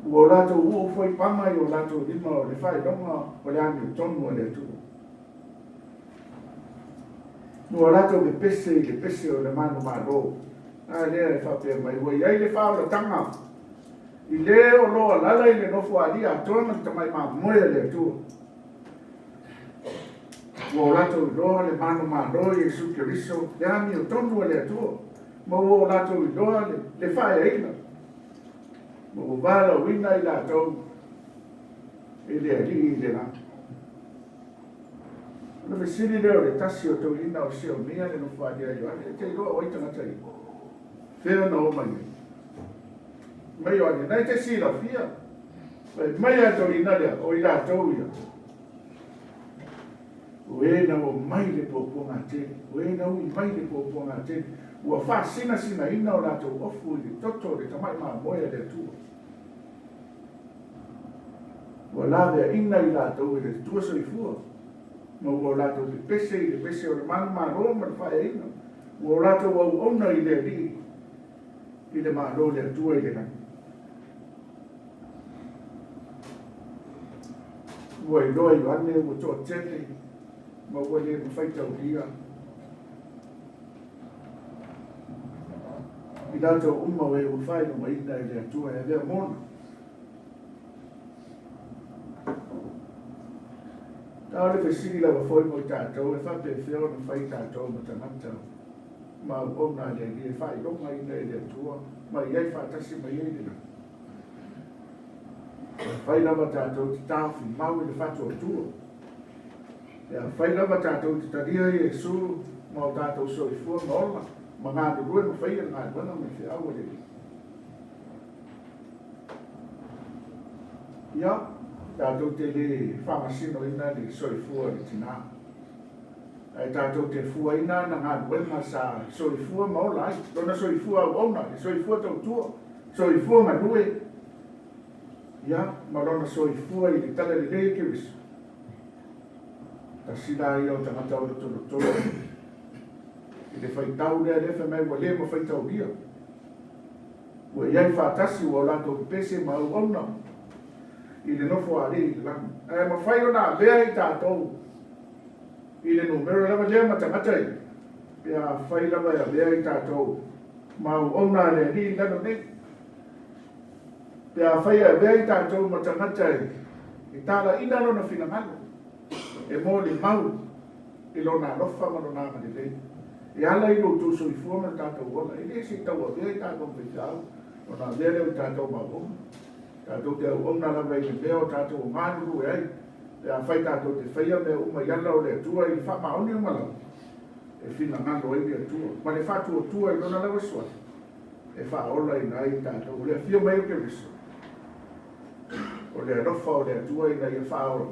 Ua o latou uu foi paga i o latou lima o le faailoga o le amiotonu a le Atua. Ua o latou pepese i le pese o le manumalo, a lea e faapea mai, ua i ai le faaolataga i le o lo o alaala i le nofoalii atoa ma le Tamai Mamoe a le Atua. Ua o latou iloa le manumalo Iesu Keriso, le amiotonu a le Atua, ma ua o latou iloa le faaeaina, ma ua valaauina i latou e le Alii i le lagi. Ona fesili lea o le tasi o toeaiina o siomia le nofoalii a Ioane, e te iloa o ai tagata ia? Fea na o mai ai? Mai Ioane, na e te silafia. Fai mai a toeaiina lea, o i latou ia. O e na o mai le puapuaga tele, o e na ui mai le puapuaga tele, ua faasinasinaina o latou ofu i le toto o le tamai mamoe a le Atua. Ua laveaina i latou e le Atua soifua, ma ua o latou pepese i le pese o le manumalo ma le faaeaina, ua o latou auauna i le Alii i le Malo o le Atua i le lagi. Ua iloa Ioane ua toatele ma ua le mafai taulia i latou uma o e ua faailogaina e le Atua e avea mona. A o le fesili lava foi mo i tatou, e faapefea ona fai tatou ma tagata ma auauna a le Alii e faailogaina e le Atua ma i ai faatasi mai ai le lagi? E afai lava tatou te taofi mau i le faatuatua, e afai lava tatou te talia Iesu ma o tatou soifua ma ola, ma galulue ma faia le galuega ma le feau a le Alii. Ia, tatou te le faamasinoina le soifua o le tinā, ae tatou te fuaina ana galuega sa soifua ma ola ai, lona soifua auauna, le soifua tautua, soifua galue, ia, ma lona soifua i le talalelei o Keriso. Tasi la ia o tagata o lotolotolo i le faitau lea, lea fai mai ua le mafai taulia. Ua i ai faatasi ua o latou pepese ma auauna i le nofo a alii i le lagi. Ae mafai ona avea i tatou i le numera lava lea ma tagata ia, pe afai lava e avea i tatou ma auauna a le Alii i lalo nei. Pe afai e avea i tatou ma tagata e talaina lona finagalo, e molimau i Lona alofa ma Lona agalelei, e ala i lo outou soifua ma lo tatou ola, e le se i tauavea i tatou ma faifeau, ona avea lea o i tatou ma auauna. Tatou te auauna lava i le mea o tatou o galulue ai, pe afai tatou te faia mea uma i ala o le Atua i le faamaoni uma lava, e finagalo ai le Atua, ma le faatuatua i Lona lava suafa, e faaolaina ai i tatou. O le afio mai o Keriso, o le alofa o le Atua ina ia faaola,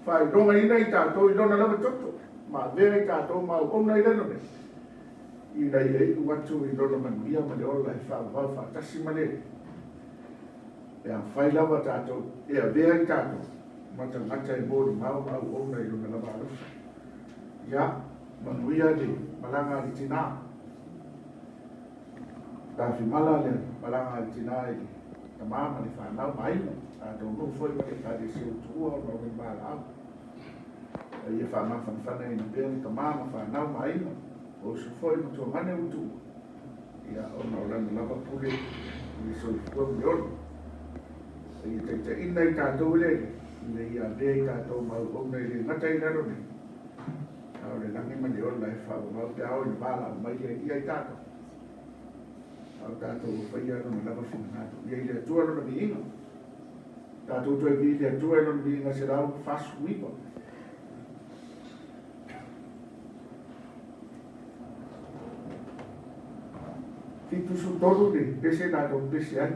faailogaina i tatou i Lona lava toto, ma avea i tatou ma auauna i lalo nei, ina ia iu atu i Lona manuia ma le ola e faavavau faatasi ma le Alii. Pe afai lava tatou e avea i tatou ma tagata e molimau ma auauna i Lona lava alofa. Ia, manuia le malaga a le tinā. Tafimala le malaga a le tinā i le tamā ma le fanau ma aiga, tatou nuu foi ma le Ekalesia ua tuua ona o le valaau. A ia faamafanafanaina pea le tamā ma fanau ma aiga, o uso foi ma tuagane ua tuua, ia ona o lana lava pule i le soifua ma le ola. A ia taitaiina i tatou e le Alii, ina ia avea i tatou ma auauna e le gata i lalo nei, A o le lagi ma le ola e faavavau pe a oo ina valaau mai le Alii ia i tatou. A o tatou ua faia Lona lava finagalo. Ia i le Atua Lona viiga. Tatou toe vii i le Atua i Lona viiga 149. 73 le pese tatou pese ai.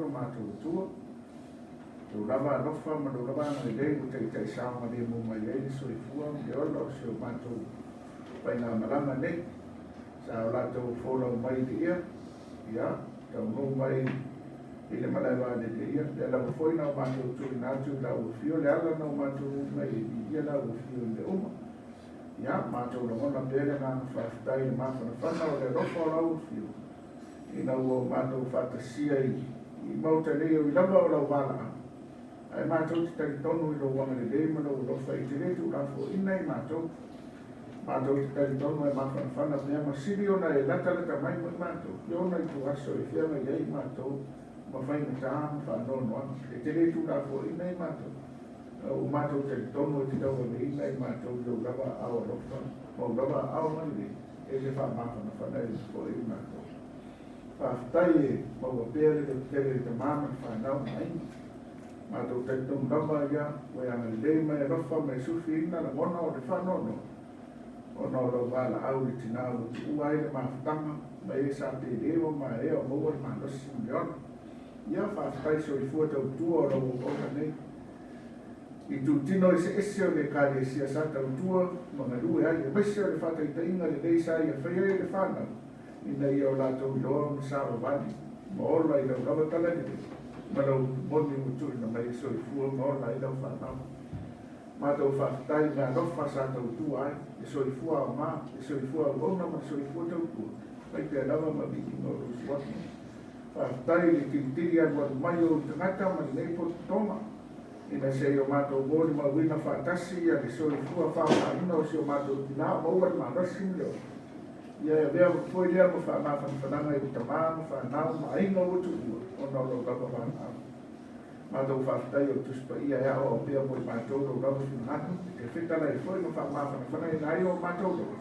lo matou Atua. Lou lava alofa ma lou lava agalelei ua taitai saogalemu mai ai le soifua ma le ola o si o matou faigamalaga nei. Sa o latou folau mai i le ia, ia, taunuu mai i le malae vaalele, ia, lea lava foi na o matou tuuina atu i lau afio le ala na o matou ui mai e viia lau afio i mea uma. Ia, matou lagona pea le agaga faafetai i le mafanafana o le alofa o lau afio, ina ua matou faatasia i Maota nei e ui lava o lau valaau, ae matou te talitonu i lou agalelei ma lou alofa e te le tuulafoaiina i matou. Matou te talitonu e mafanafana pea ma sili ona e latalata mai mo i matou i ona ituaso e feagai ai matou ma faigata ma faanoanoaga. E te le tuulafoaiina i matou, a ua matou talitonu e te tauaveina i matou i lou lava aao alofa ma ou lava aao agalelei e te faamafanafana ai foi i matou. Faafetai e maua pea le lototele i le tama ma le fanau ma aiga. Matou talitonu lava ia ua e agalelei ma e alofa ma e sufiina lagona o le faanoanoa ona o lau valaau i le tina ua tuua ai le mafutaga ma e sa pele ma maea o maua le malosi ma le ola. Ia faafetai soifua tautua o lau auauna nei i itutino eseese o le Ekalesia sa tautua ma galue ai, aemaise o le faataitaiga lelei sa ia faia ai e le fanau ina ia o latou iloa ma savavali ma ola i lau lava talalelei ma lau upu moni ua tuuina mai e soifua ma ola ai lau fanau. Matou faafetai i meaalofa sa tautua ai, le soifua aoga, le soifua auauna ma le soifua tautua, mai pea lava ma viiga o lou suafa. Faafetai i le tilitili alualu mai o ou tagata ma lenei potopotoga, ina se i o matou molimauina faatasi ia le soifua faaaogaina o si o matou tina o maua le malosi ma le ola. Ia e avea foi lea ma faamafanafanaga i le tama ma fanau ma aiga ua tuua ona o lou lava valaau. Matou faafetai o le Tusi Paia e aoao pea mo i matou lou lava finagalo, e fetalai foi ma faamafanafanaina ai o matou loto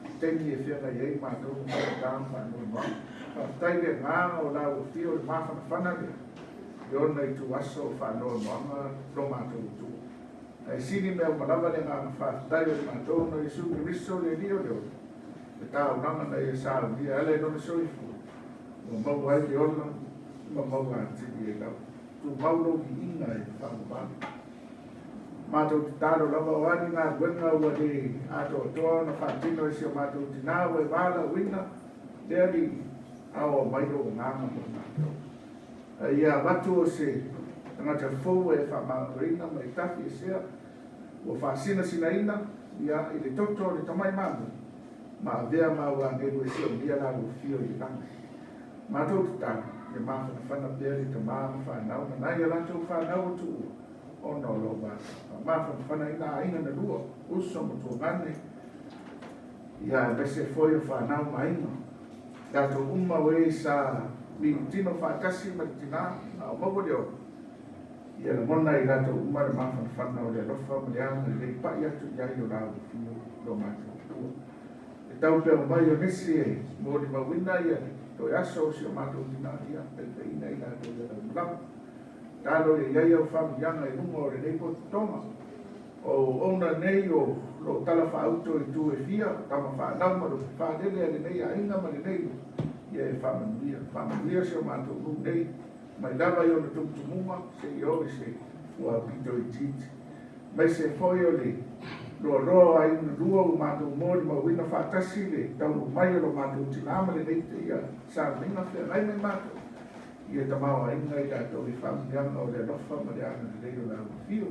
i taimi e feagai ai matou ma faigata ma faanoanoaga. Faafetai le agaga o la ua fia o le mafanafana lea i ona ituaso o faanoanoaga lo matou Atua. Ae sili mea uma lava le agaga faafetai o i matou ona o Iesu Keriso le Alii o le ola, le taulaga na Ia saunia e ala i Lona soifua, ua maua ai le ola ma maua atili ai lava. Tumau lou viiga e faamavae. Matou tatalo lava o a ni galuega ua le atoatoa ona faatino e si o matou tinā ua e valaauina le Alii, aoao mai lou agaga mo i matou. A ia avatu o se tagata fou e faamagaloina ma e tafiesea ua faasinasinaina ia i le toto o le tamai mamoe ma avea ma au agelu e siomia la ua fio i le lagi. Matou tatalo, ia mafanafana pea le tama ma fanau ma nai a latou fanau ua tuua ona o lou valaau. Faamafanafana i na aiga na lua, uso ma tuagane, ia aemaise foi o fanau ma aiga. Tatou uma o e sa milutino faatasi ma le tina a o maua le ola, ia lagona i latou uma le mafanafana o le alofa ma le agalelei pai atu i ai o la ua fio lo matou Atua. E tau pea mai o nisi e molimauina ia le toe aso o si o matou tina, ia taitaiina i latou ia laulama. Talo ia i ai au faamanuiaga i luga o lenei pototoga. O auauna nei o lo o tala faauto i itu e fia, o tama fanau ma lupe faalele a lenei aiga ma lenei nuu, ia e faamanuia. Faamanuia si o matou nuu nei, mai lava i ona tumutumuga seia oo i se ua aupito itiiti. Aemaise foi o le loaloa o aiga lua ua matou molimauina faatasi le taunuu mai o lo matou tina ma lenei teia sauniga feagai ma i matou, ia tamaoaiga i latou i faamanuiaga o le alofa ma le agalelei o le Afio.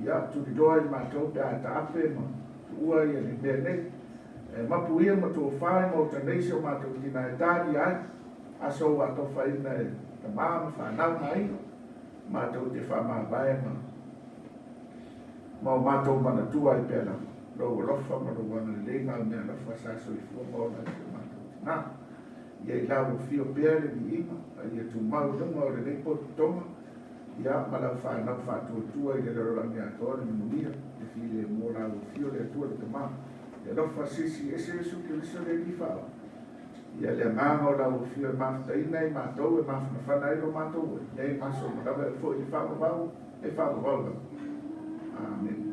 Ia, tuliloa i matou pe a taape ma tuua ia le mea nei. E mapu ia ma tofa i maota nei si o matou tina e talia ai aso ua atofaina e tama ma fanau ma aiga. Matou te faamavae ma ma o matou manatua ai pea lava lou alofa ma lou agalelei ma au meaalofa sa soifua ma ola ai si o matou tina. Ia i lau afio pea le viiga, a ia tumau i luga o lenei pototoga, ia, ma lau fanau faatuatua i le lalolagi atoa le manuia, le filemu o lau afio le Atua le Tama, le alofa sisi ese Iesu Keriso le Alii Faaola. Ia le agaga o lau afio e mafutaina i matou e mafanafana ai lo matou oe, nei ma aso uma lava e foi i le faavavau e faavavau lava. Amene.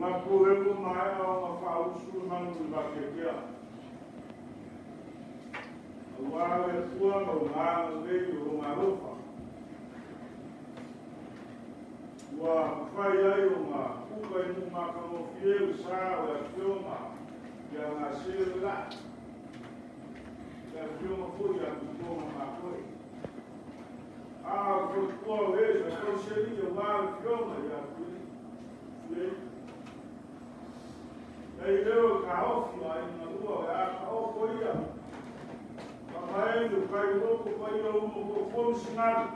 Manatu o lea ua maea ona faausu le manu i Vateatea, aua le Atua ma Lona agalelei o Lona alofa, ua mafai ai ona uka i nuu matagofie le sa o le Afioga ia Gase Lelai, le Afioga foi ia Tuitoga Matoe. A o le faletua o le sa tausi alii aua le Afioga ia Tuiei. Nei leo e taofi o aiga lua o le a taoto ia. Faamaeni o kai loto paia uma fuafua ma sinalu.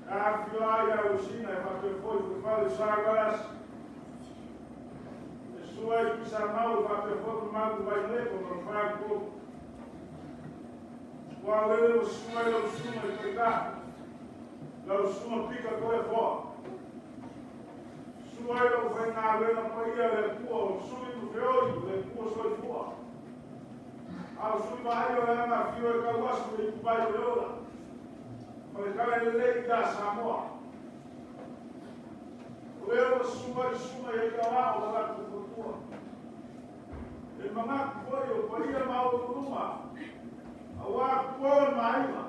E afio ai a Lusina e faapea foi fale sa galasi. E sua i Pisamau e faapea foi mamalu Vaileko ma le Fagatolu. Ua lele ua sua i lau susuga i Taita. Lau susuga Pita Toefoa. Sua ai lau faigaluega paia le Atua o sui ma feoi o le Atua soifua. A o sui vaai o le aga fio e tau aso le itupai o le ola. Ma le tala lelei ia Samoa. O lea ua susu ai susuga i ai o la latou faletua. E manatu foi o paia maualuluga aua tua o le aiga.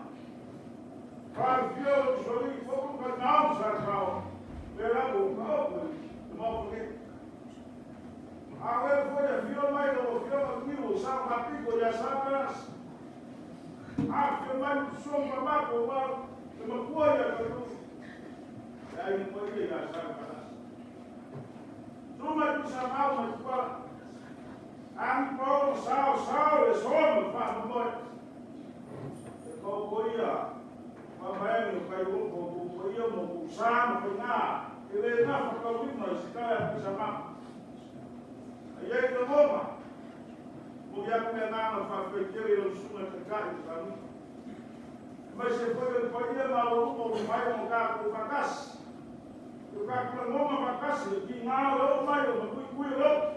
Faalifia o le usoalii foku ka nao sa sao. Le lava o kaoko i le maota nei. A lea foi afio mai lau Afioga Niu o Sao Kapiko ia Sapelas. Afio mai Usuga Mamako aua le matua ia Talu. Le aiga paia ia Sapelas. Suma i Pisamau ma Tuala. Agi pao sao sao le sono faamoemoe. E kau ia faamaene o kai oko o paia ma o sa ma faiga e le nafa taulima i se tala a Pisamau. Ai ai lagona, mo ia ku le agaga faafetai tele i lau susuga i Taitai o Saluga. Aemaise foi o le paia maualuga o mafai ona tatou faatasi. O tatou lagona faatasi e tiga o le oo mai o matuitui o le oki.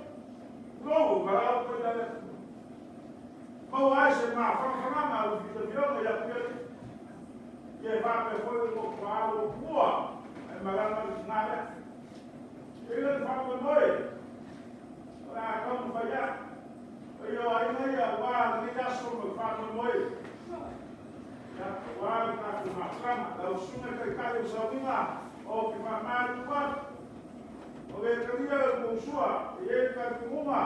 Tulou o valaau paia le Atua. Maua ai se mafanafanaga o le filifioga ia Tuialii. Ia e faapea foi le tofaalo o tua ae malaga le tina lea. E le faamoemoe o le a taumafai atu. Paia o aiga ia aua lenei aso ma le faamoemoe. Ia, aua le tatou mafutaga. Lau susuga i Taitai o le Sauniga, ou te faamalulu atu. O le talia o le tou e i ai le talitonuga,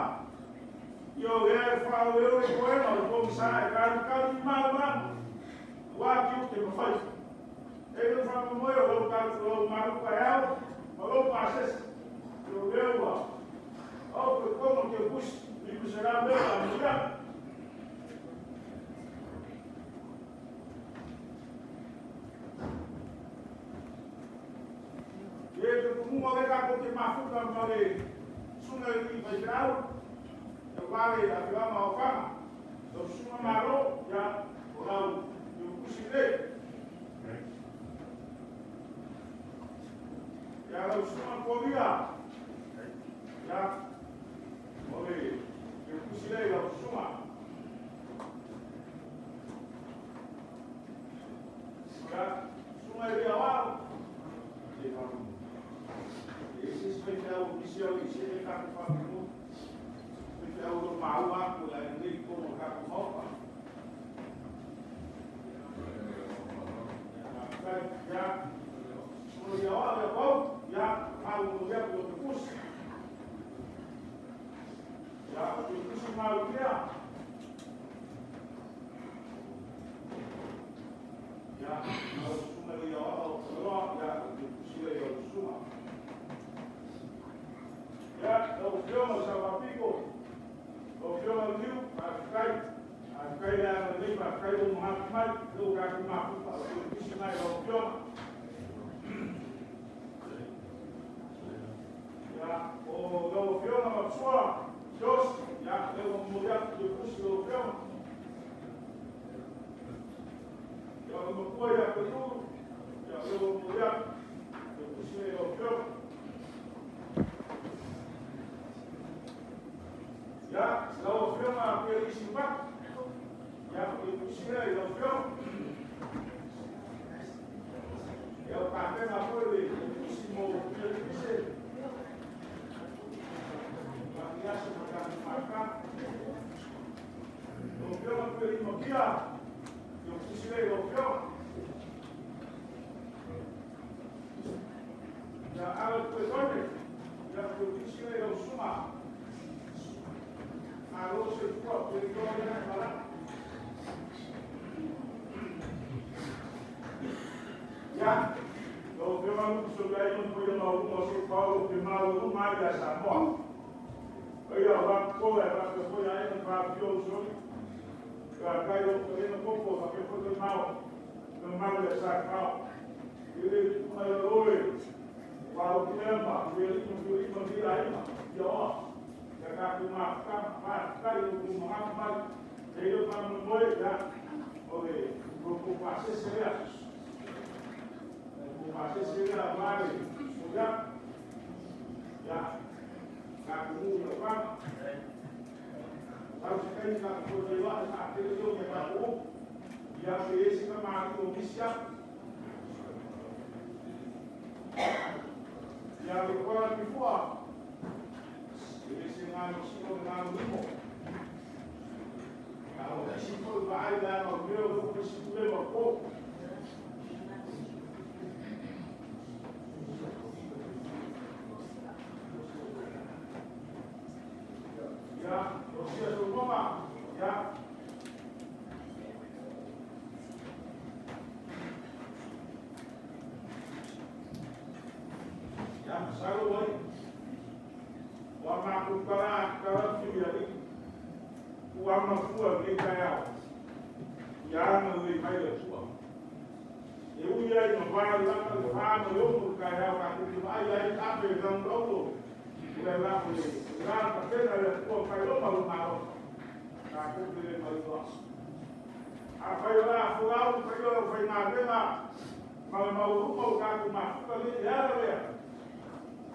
ia o lea e faaoleole toega o le pogisa e talitali i malamalama, aua tiute ma faiva. E le faamoemoe o lau tatou lau malu taeao ma lou pasese. O lea ua au te kono te pusi, 500 mea a mulia. E te tumunga le tatou te mafuta ma le susuga i le faifeau, e wale a fioanga o whanga. Lau susuga malo, ia, o lau pusi le. Ia lau susuga Koria, ia, o le pusi le lau susuga. Ia, susuga i le awao. E se se faifeau o nisi au i se e tatou faapinu. Faifeau o maua atu le nei tonu o tatou maota. Ia, o ia oa le pau, ia, au mo ia o te pusi. Ia, o te pusi mau kia. Ia, au susuga ia oa o te loa, ia, o te pusi le ia o susuga. Ia, lau Afioga o Salapiko, lau Afioga Liu, faafetai. Faafetai le agalelei, faafetai lou manatu mai, lou tatou mafuta, o te pusi mai lau Afioga. Ia, o lau Afioga Matsua, Jos, ia, lea ua momoli atu te pusi lau Afioga. Ia, o le matua ia Petulu, ia, lea ua momoli atu te pusi lau Afioga. Ia, lau Afioga Pialisi Paki, ia, o te pusi lea i lau Afioga. uso le aiga ma paia maualuga o se paolo pe maualuga ai ia Samoa. Paia o Lapopoa e faapea foi aiga ma faapio usoli. Faafetai o Kalena Koko faapea foi Taimao le mamalu ia Safao. E le tupu mai o oe, ua o Kilema, Fialima, Fialima, Fia Aiga, Fia Oa. Ia tatou mafutaga, faafetai o outou manatu mai. E i ai le faamoemoe, ia, o le outou pasese lea. O pasese lea aua le soiaga. Ia, tatou nuu i Lefaga. Sau se taimi tatou toe feiloai, faatele ia o tatou upu. Ia, pe i ai se tamalii o misi atu. Ia, le Kuala Pifua, e le se galo sio le galo limo. A o isi foi vaai leaga o mea o lo o isi pule ma po. Ia, o sia soifua, ia. Ia, masalo ai. Ua matou tala tala atu i alii. Ua mafua lenei taeao. Ia agalelei mai le Atua. E ui ai ina valelata le 4 ma le 6 o le taeao tatou te vaai ai ape i laulaulo o le la o le la tapena le Atua mai loma lo malo. Tatou te le mailoa. Afai o le a folau le paia o le aufaigaluega ma le maualuga o tatou mafuta nei, le ala lea,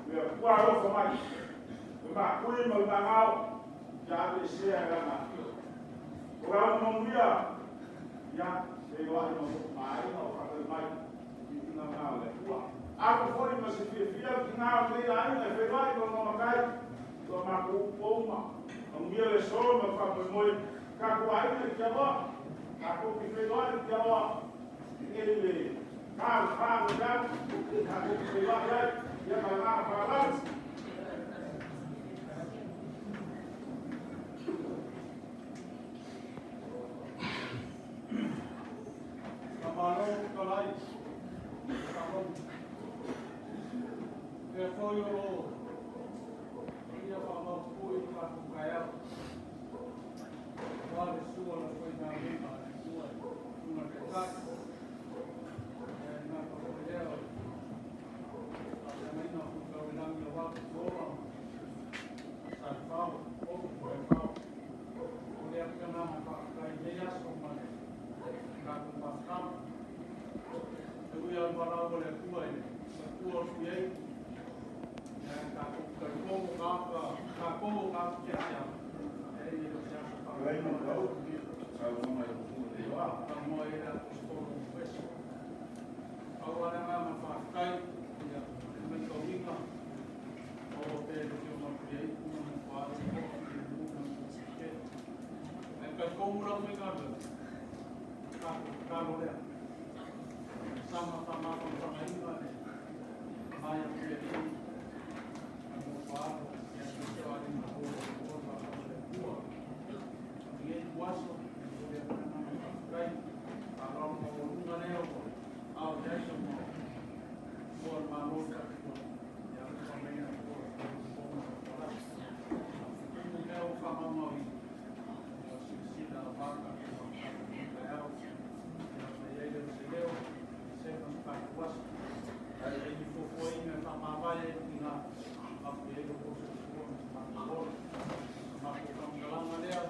le Atua alofa mai, le makui ma le magao, ia aveesea e lana afio. O le au manuia, ia, feiloai ma lou aiga o faatali mai i viiga na o le Atua. Alu foi ma se fiafia le tina o lenei aiga e feiloai ma lona matai, ua matou upu uma, manuia le aso ma le faamoemoe, tatou aiga i Tiaroa, tatou te feiloai i Tiaroa, i le 4 le 4 le atu, tatou te feiloai ai, ia ma le agaga faaaloalo. Faamalo fetalai, faamalo. Lea foi o lo o ia faamautu i le tatou taeao. Aua le sua o le faigaluega a le Atua e Susuga i le Taitai. E le gata foi lea o le faafeagaiga foi tau i lagi aua Tupuola ma Salefao, Olo Salefao. O lea le agaga faafetai i lenei aso ma le tatou mafutaga. E ui lava i le valaau a le Atua i le matua o Suiai, ia tatou talitonu tagata, tatou o tagata kerisiano, e le o se aso faatamoe ai le aposetolo o Efeso. Pau lava le agaga faafetai, ia, le matauina o lo o pea i le afio mai Tuiai, ma matua le toa filemu ma le toafilemu. Ae talitonu le aufaigaluega, tatou tatalo lea. Sama faamafanafanaina le mai a Tuialii ma le mofoalo, ia aemaise o aiga o lo o le Atua. I lenei ituaso, e momoli atu le agaga faafetai. Faaaloalo maualuga lea ua ao i ai ona o le Malo i tatou ia alofa mai le Atua i le fono o le Tumu mea ua faamaumauina, ia silasila aua tatou taeao. Ia mai ai lea o se leo, se ma se tatou aso. Ai ai ni fuafuaina e faamavae ai tina, afu i ai lo outou soifua ma se matou ola. Matou faamatalaga lea,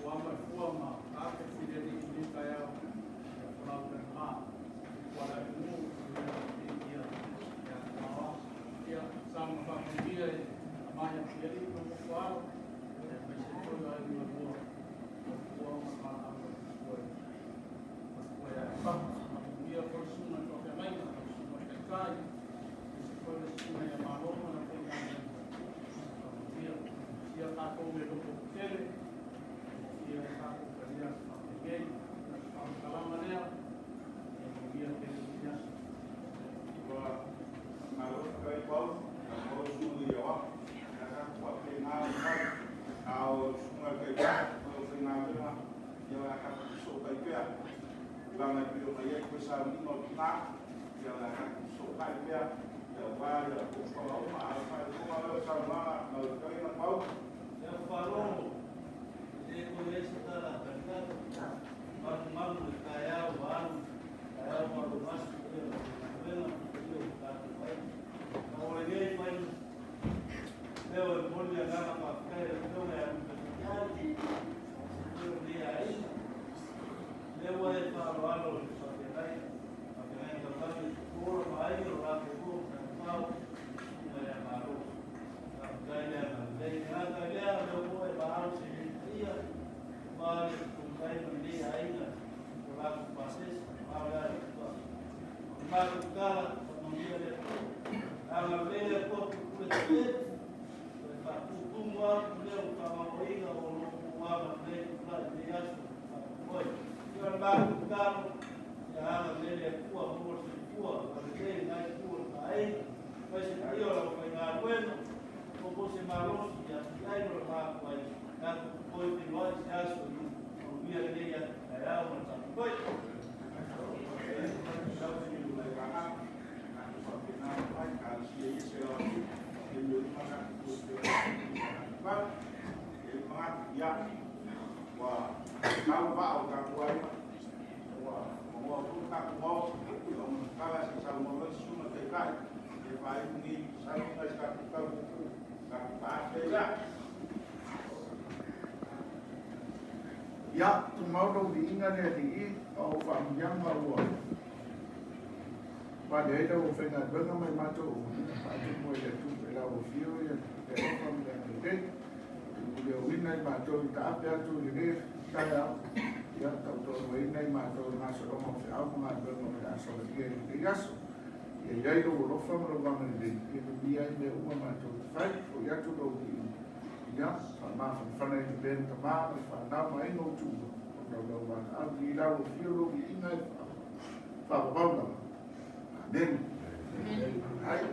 ua ama e fua ma aafe fileli i lenei taeao, ia folau le ma. Ua la i mu, ia ia maoa. Ia, sa ma faamanuia e mai a Tuialii ma mofoalo, aemaise foi o aiga lua, o fua ma valaau a le Atua i matua ia Efafa. Faamanuia foi le susuga i le faafeagaiga, le susuga i le Taitai, aemaise foi le susuga ia Malo ma le aufaigaluega. Faamanuia. Sia tatou e loto tetele, ia tatou talia faapenei. O se faamatalaga lea, ia manuia tele lenei aso. Ua malo faafetai Paulo, malo susuga i Aoao. Ia tatou faapena ona fai. A o le susuga i le Taitai ma le aufaigaluega, ia o le a tatou fesootai pea. Tulaga e pei ona i ai foi sauniga o tina, Ia o le a tatou fesootai pea, ia aua fuafuaga uma, a o le faaiuga lea o le saunoaga a lau Fetalaiga Pau. Ia faalogo, e le toe i ai se tala a talitali, malumalu i le taeao ua alu, taeao malolosi i le galuega ma le paia o tatou aiga. A o lenei mai leo e momoli le agaga faafetai i le Afioga ia Lupe Tatiali, aemaise foi o lenei aiga. Lea ua e faaaloalo i le faafeagaiga, faafeagaiga taulagi i Tupuola ma Aiga, o latou lua Matanifao, susuga ia Malo. Faafetai le agalelei. E le gata i lea, o lea foi e maau se paia aua le tautai ma lenei aiga o latou pasese, ma o le Atua. O le matou tala, faamanuia le Atua. Agalelei le Atua pulupule tetele, o le faatutumu atu lea o faamamaina o lo o agalelei tulai lenei aso faamoemoe. Ia o le matou tatalo, ia agalelei le Atua, maua le soifua, agalelei lena itu o le aiga, aemaise paia o le aufaigaluega, maua foi se malosi ia te ai ma le matou ai, tatou toe feiloai se aso i manuia lenei taeao ma le faamoemoe. Ua tau vaa o tatou aiga, ua maua foi le tatou Maota, ona tatala se i saunoa mai le Susuga i le Taitai e faaiu lenei masalo i se tatou tau puupuu tatou taape ai lea. Ia, tumau lou viiga le Alii, ma ou faamanuiaga ua pale ai lau aufaigaluega ma i matou uma, faatumu ai le Atua i lau afio le alofa ma le agalelei. E muliauina i matou i taape atu i lenei taeao, ia tautoaluaina i matou i le gasologa o feau ma galuega o le a solalia i lenei aso. Ia i ai lou alofa ma lou agalelei, ia manuia ai mea uma matou te fai, foi atu lou viiga. Ia, faamafanafana i le pea le tama ma le fanau ma aiga o tuua, ona o lau valaau i lau afio lou viiga e faavavau lava. Amen. Amen. Ai.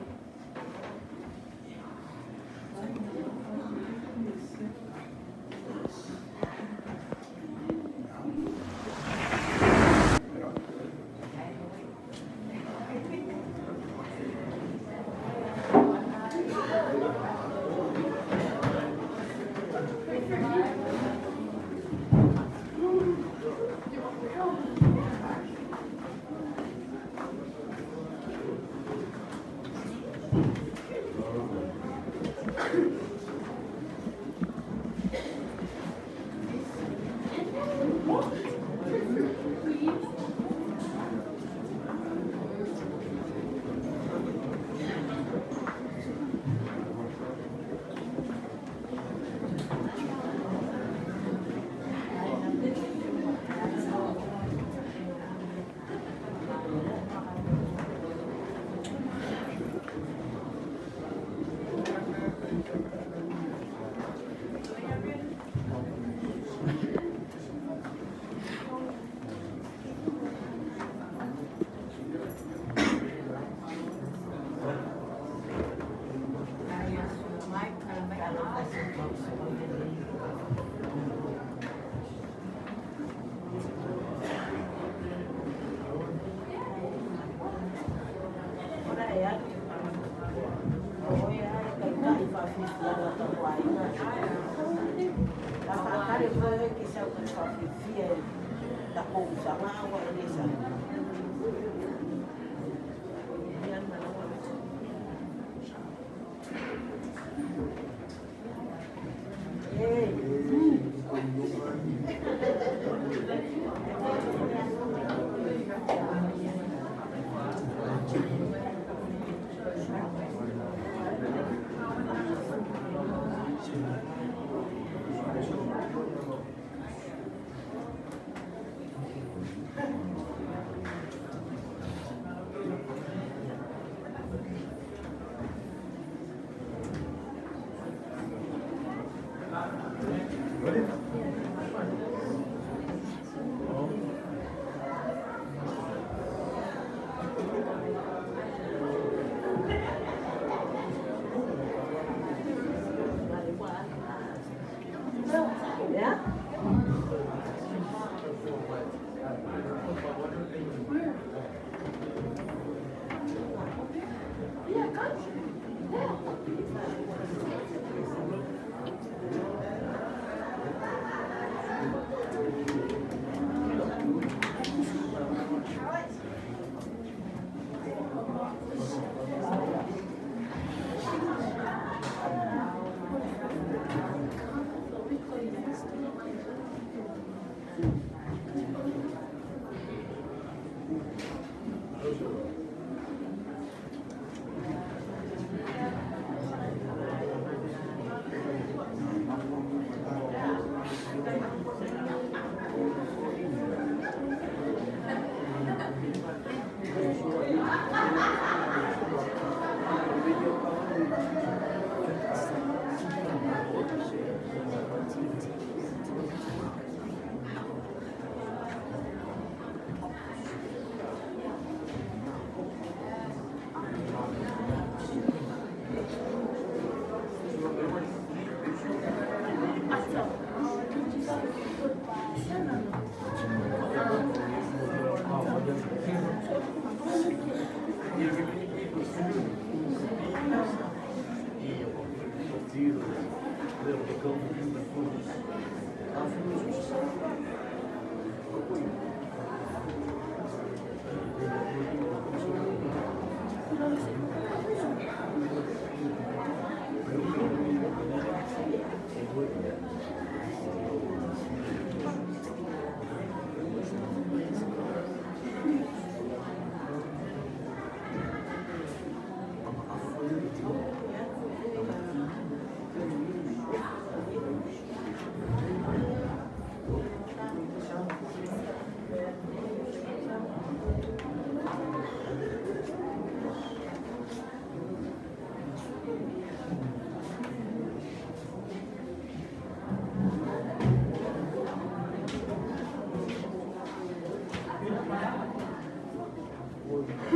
Thank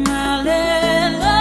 Malelo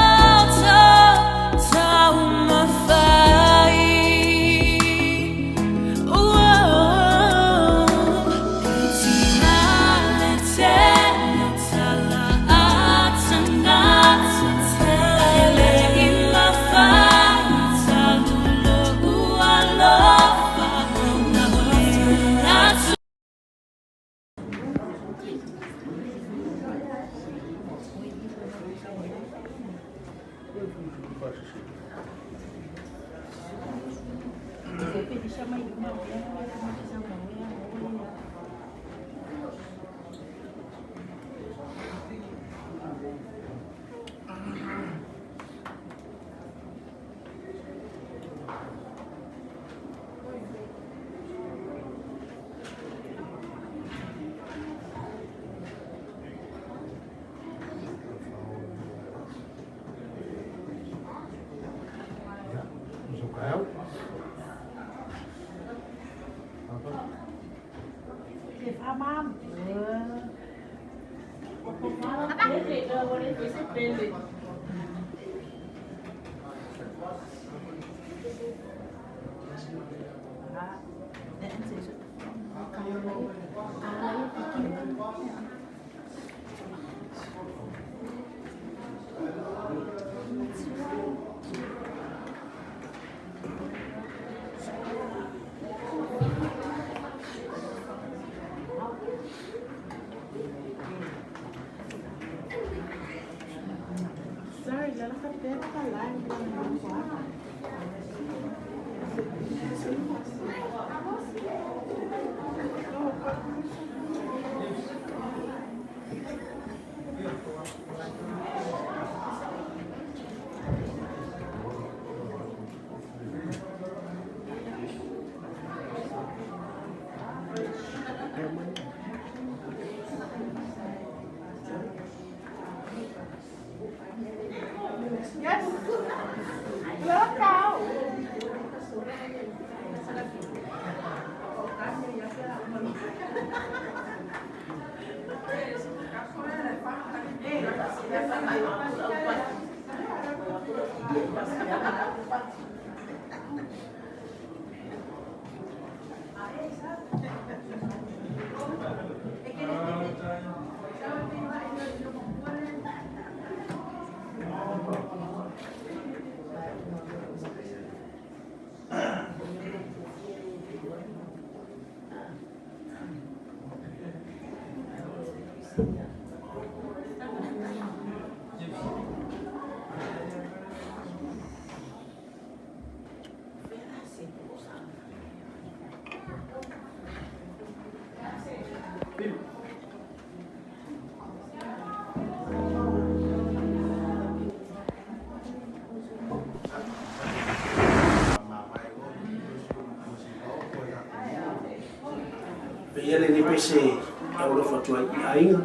Paia lenei pese e aualofa atu ai i aiga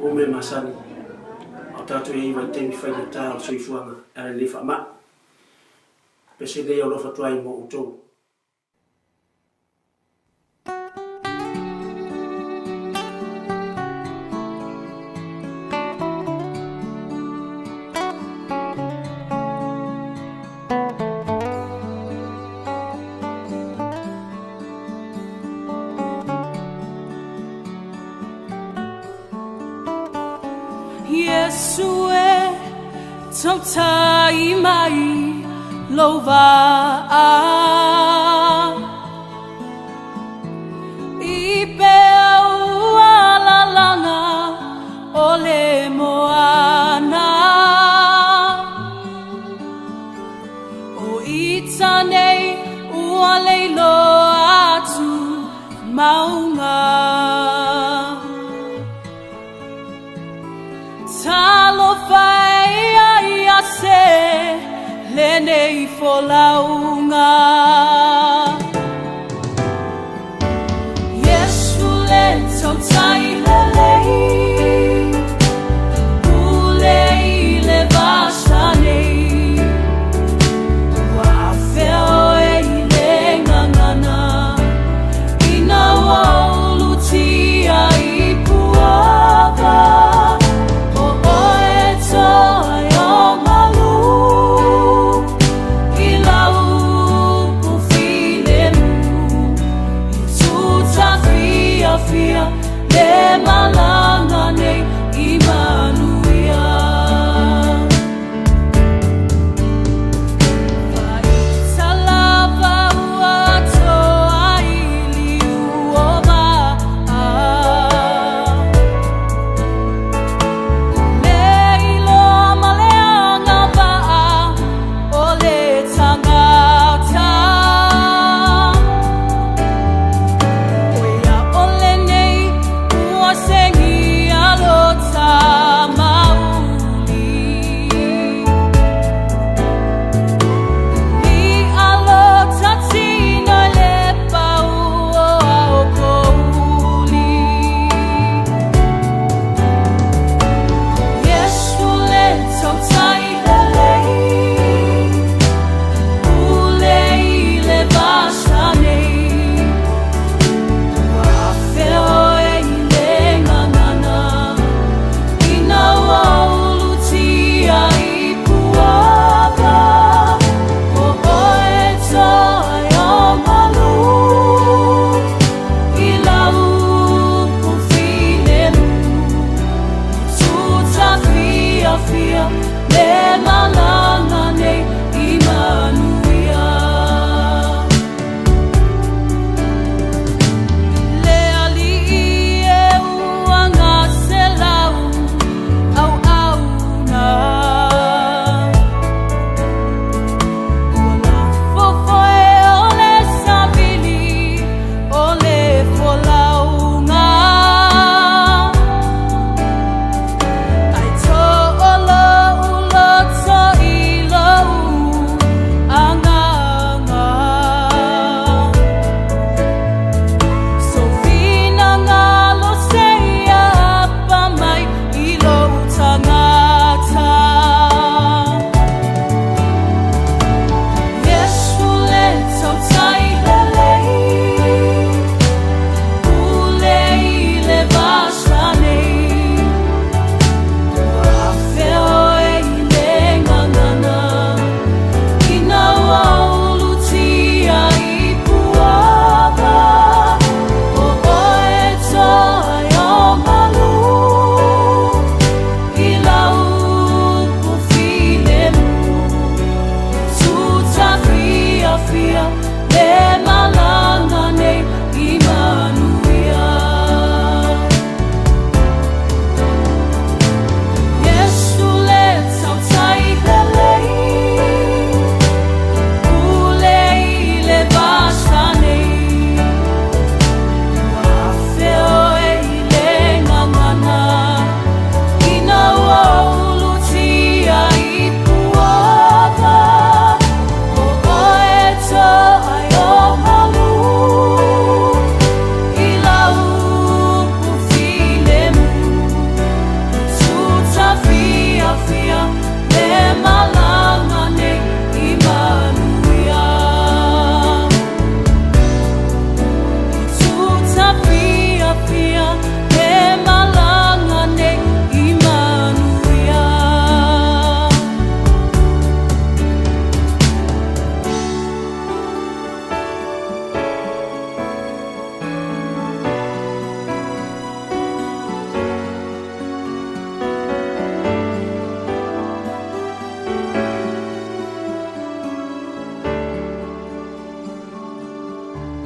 o mea masani a o tatou i ai i vaitaimi faigata o le soifuaga e ala i lenei faamai. Pese lenei e aualofa atu ai mo outou. Iesu e, tautai mai lou vaa. I peau alalaga o le moana. O ita nei ua leiloa atu mauga. Talofa e ia se lenei folauga.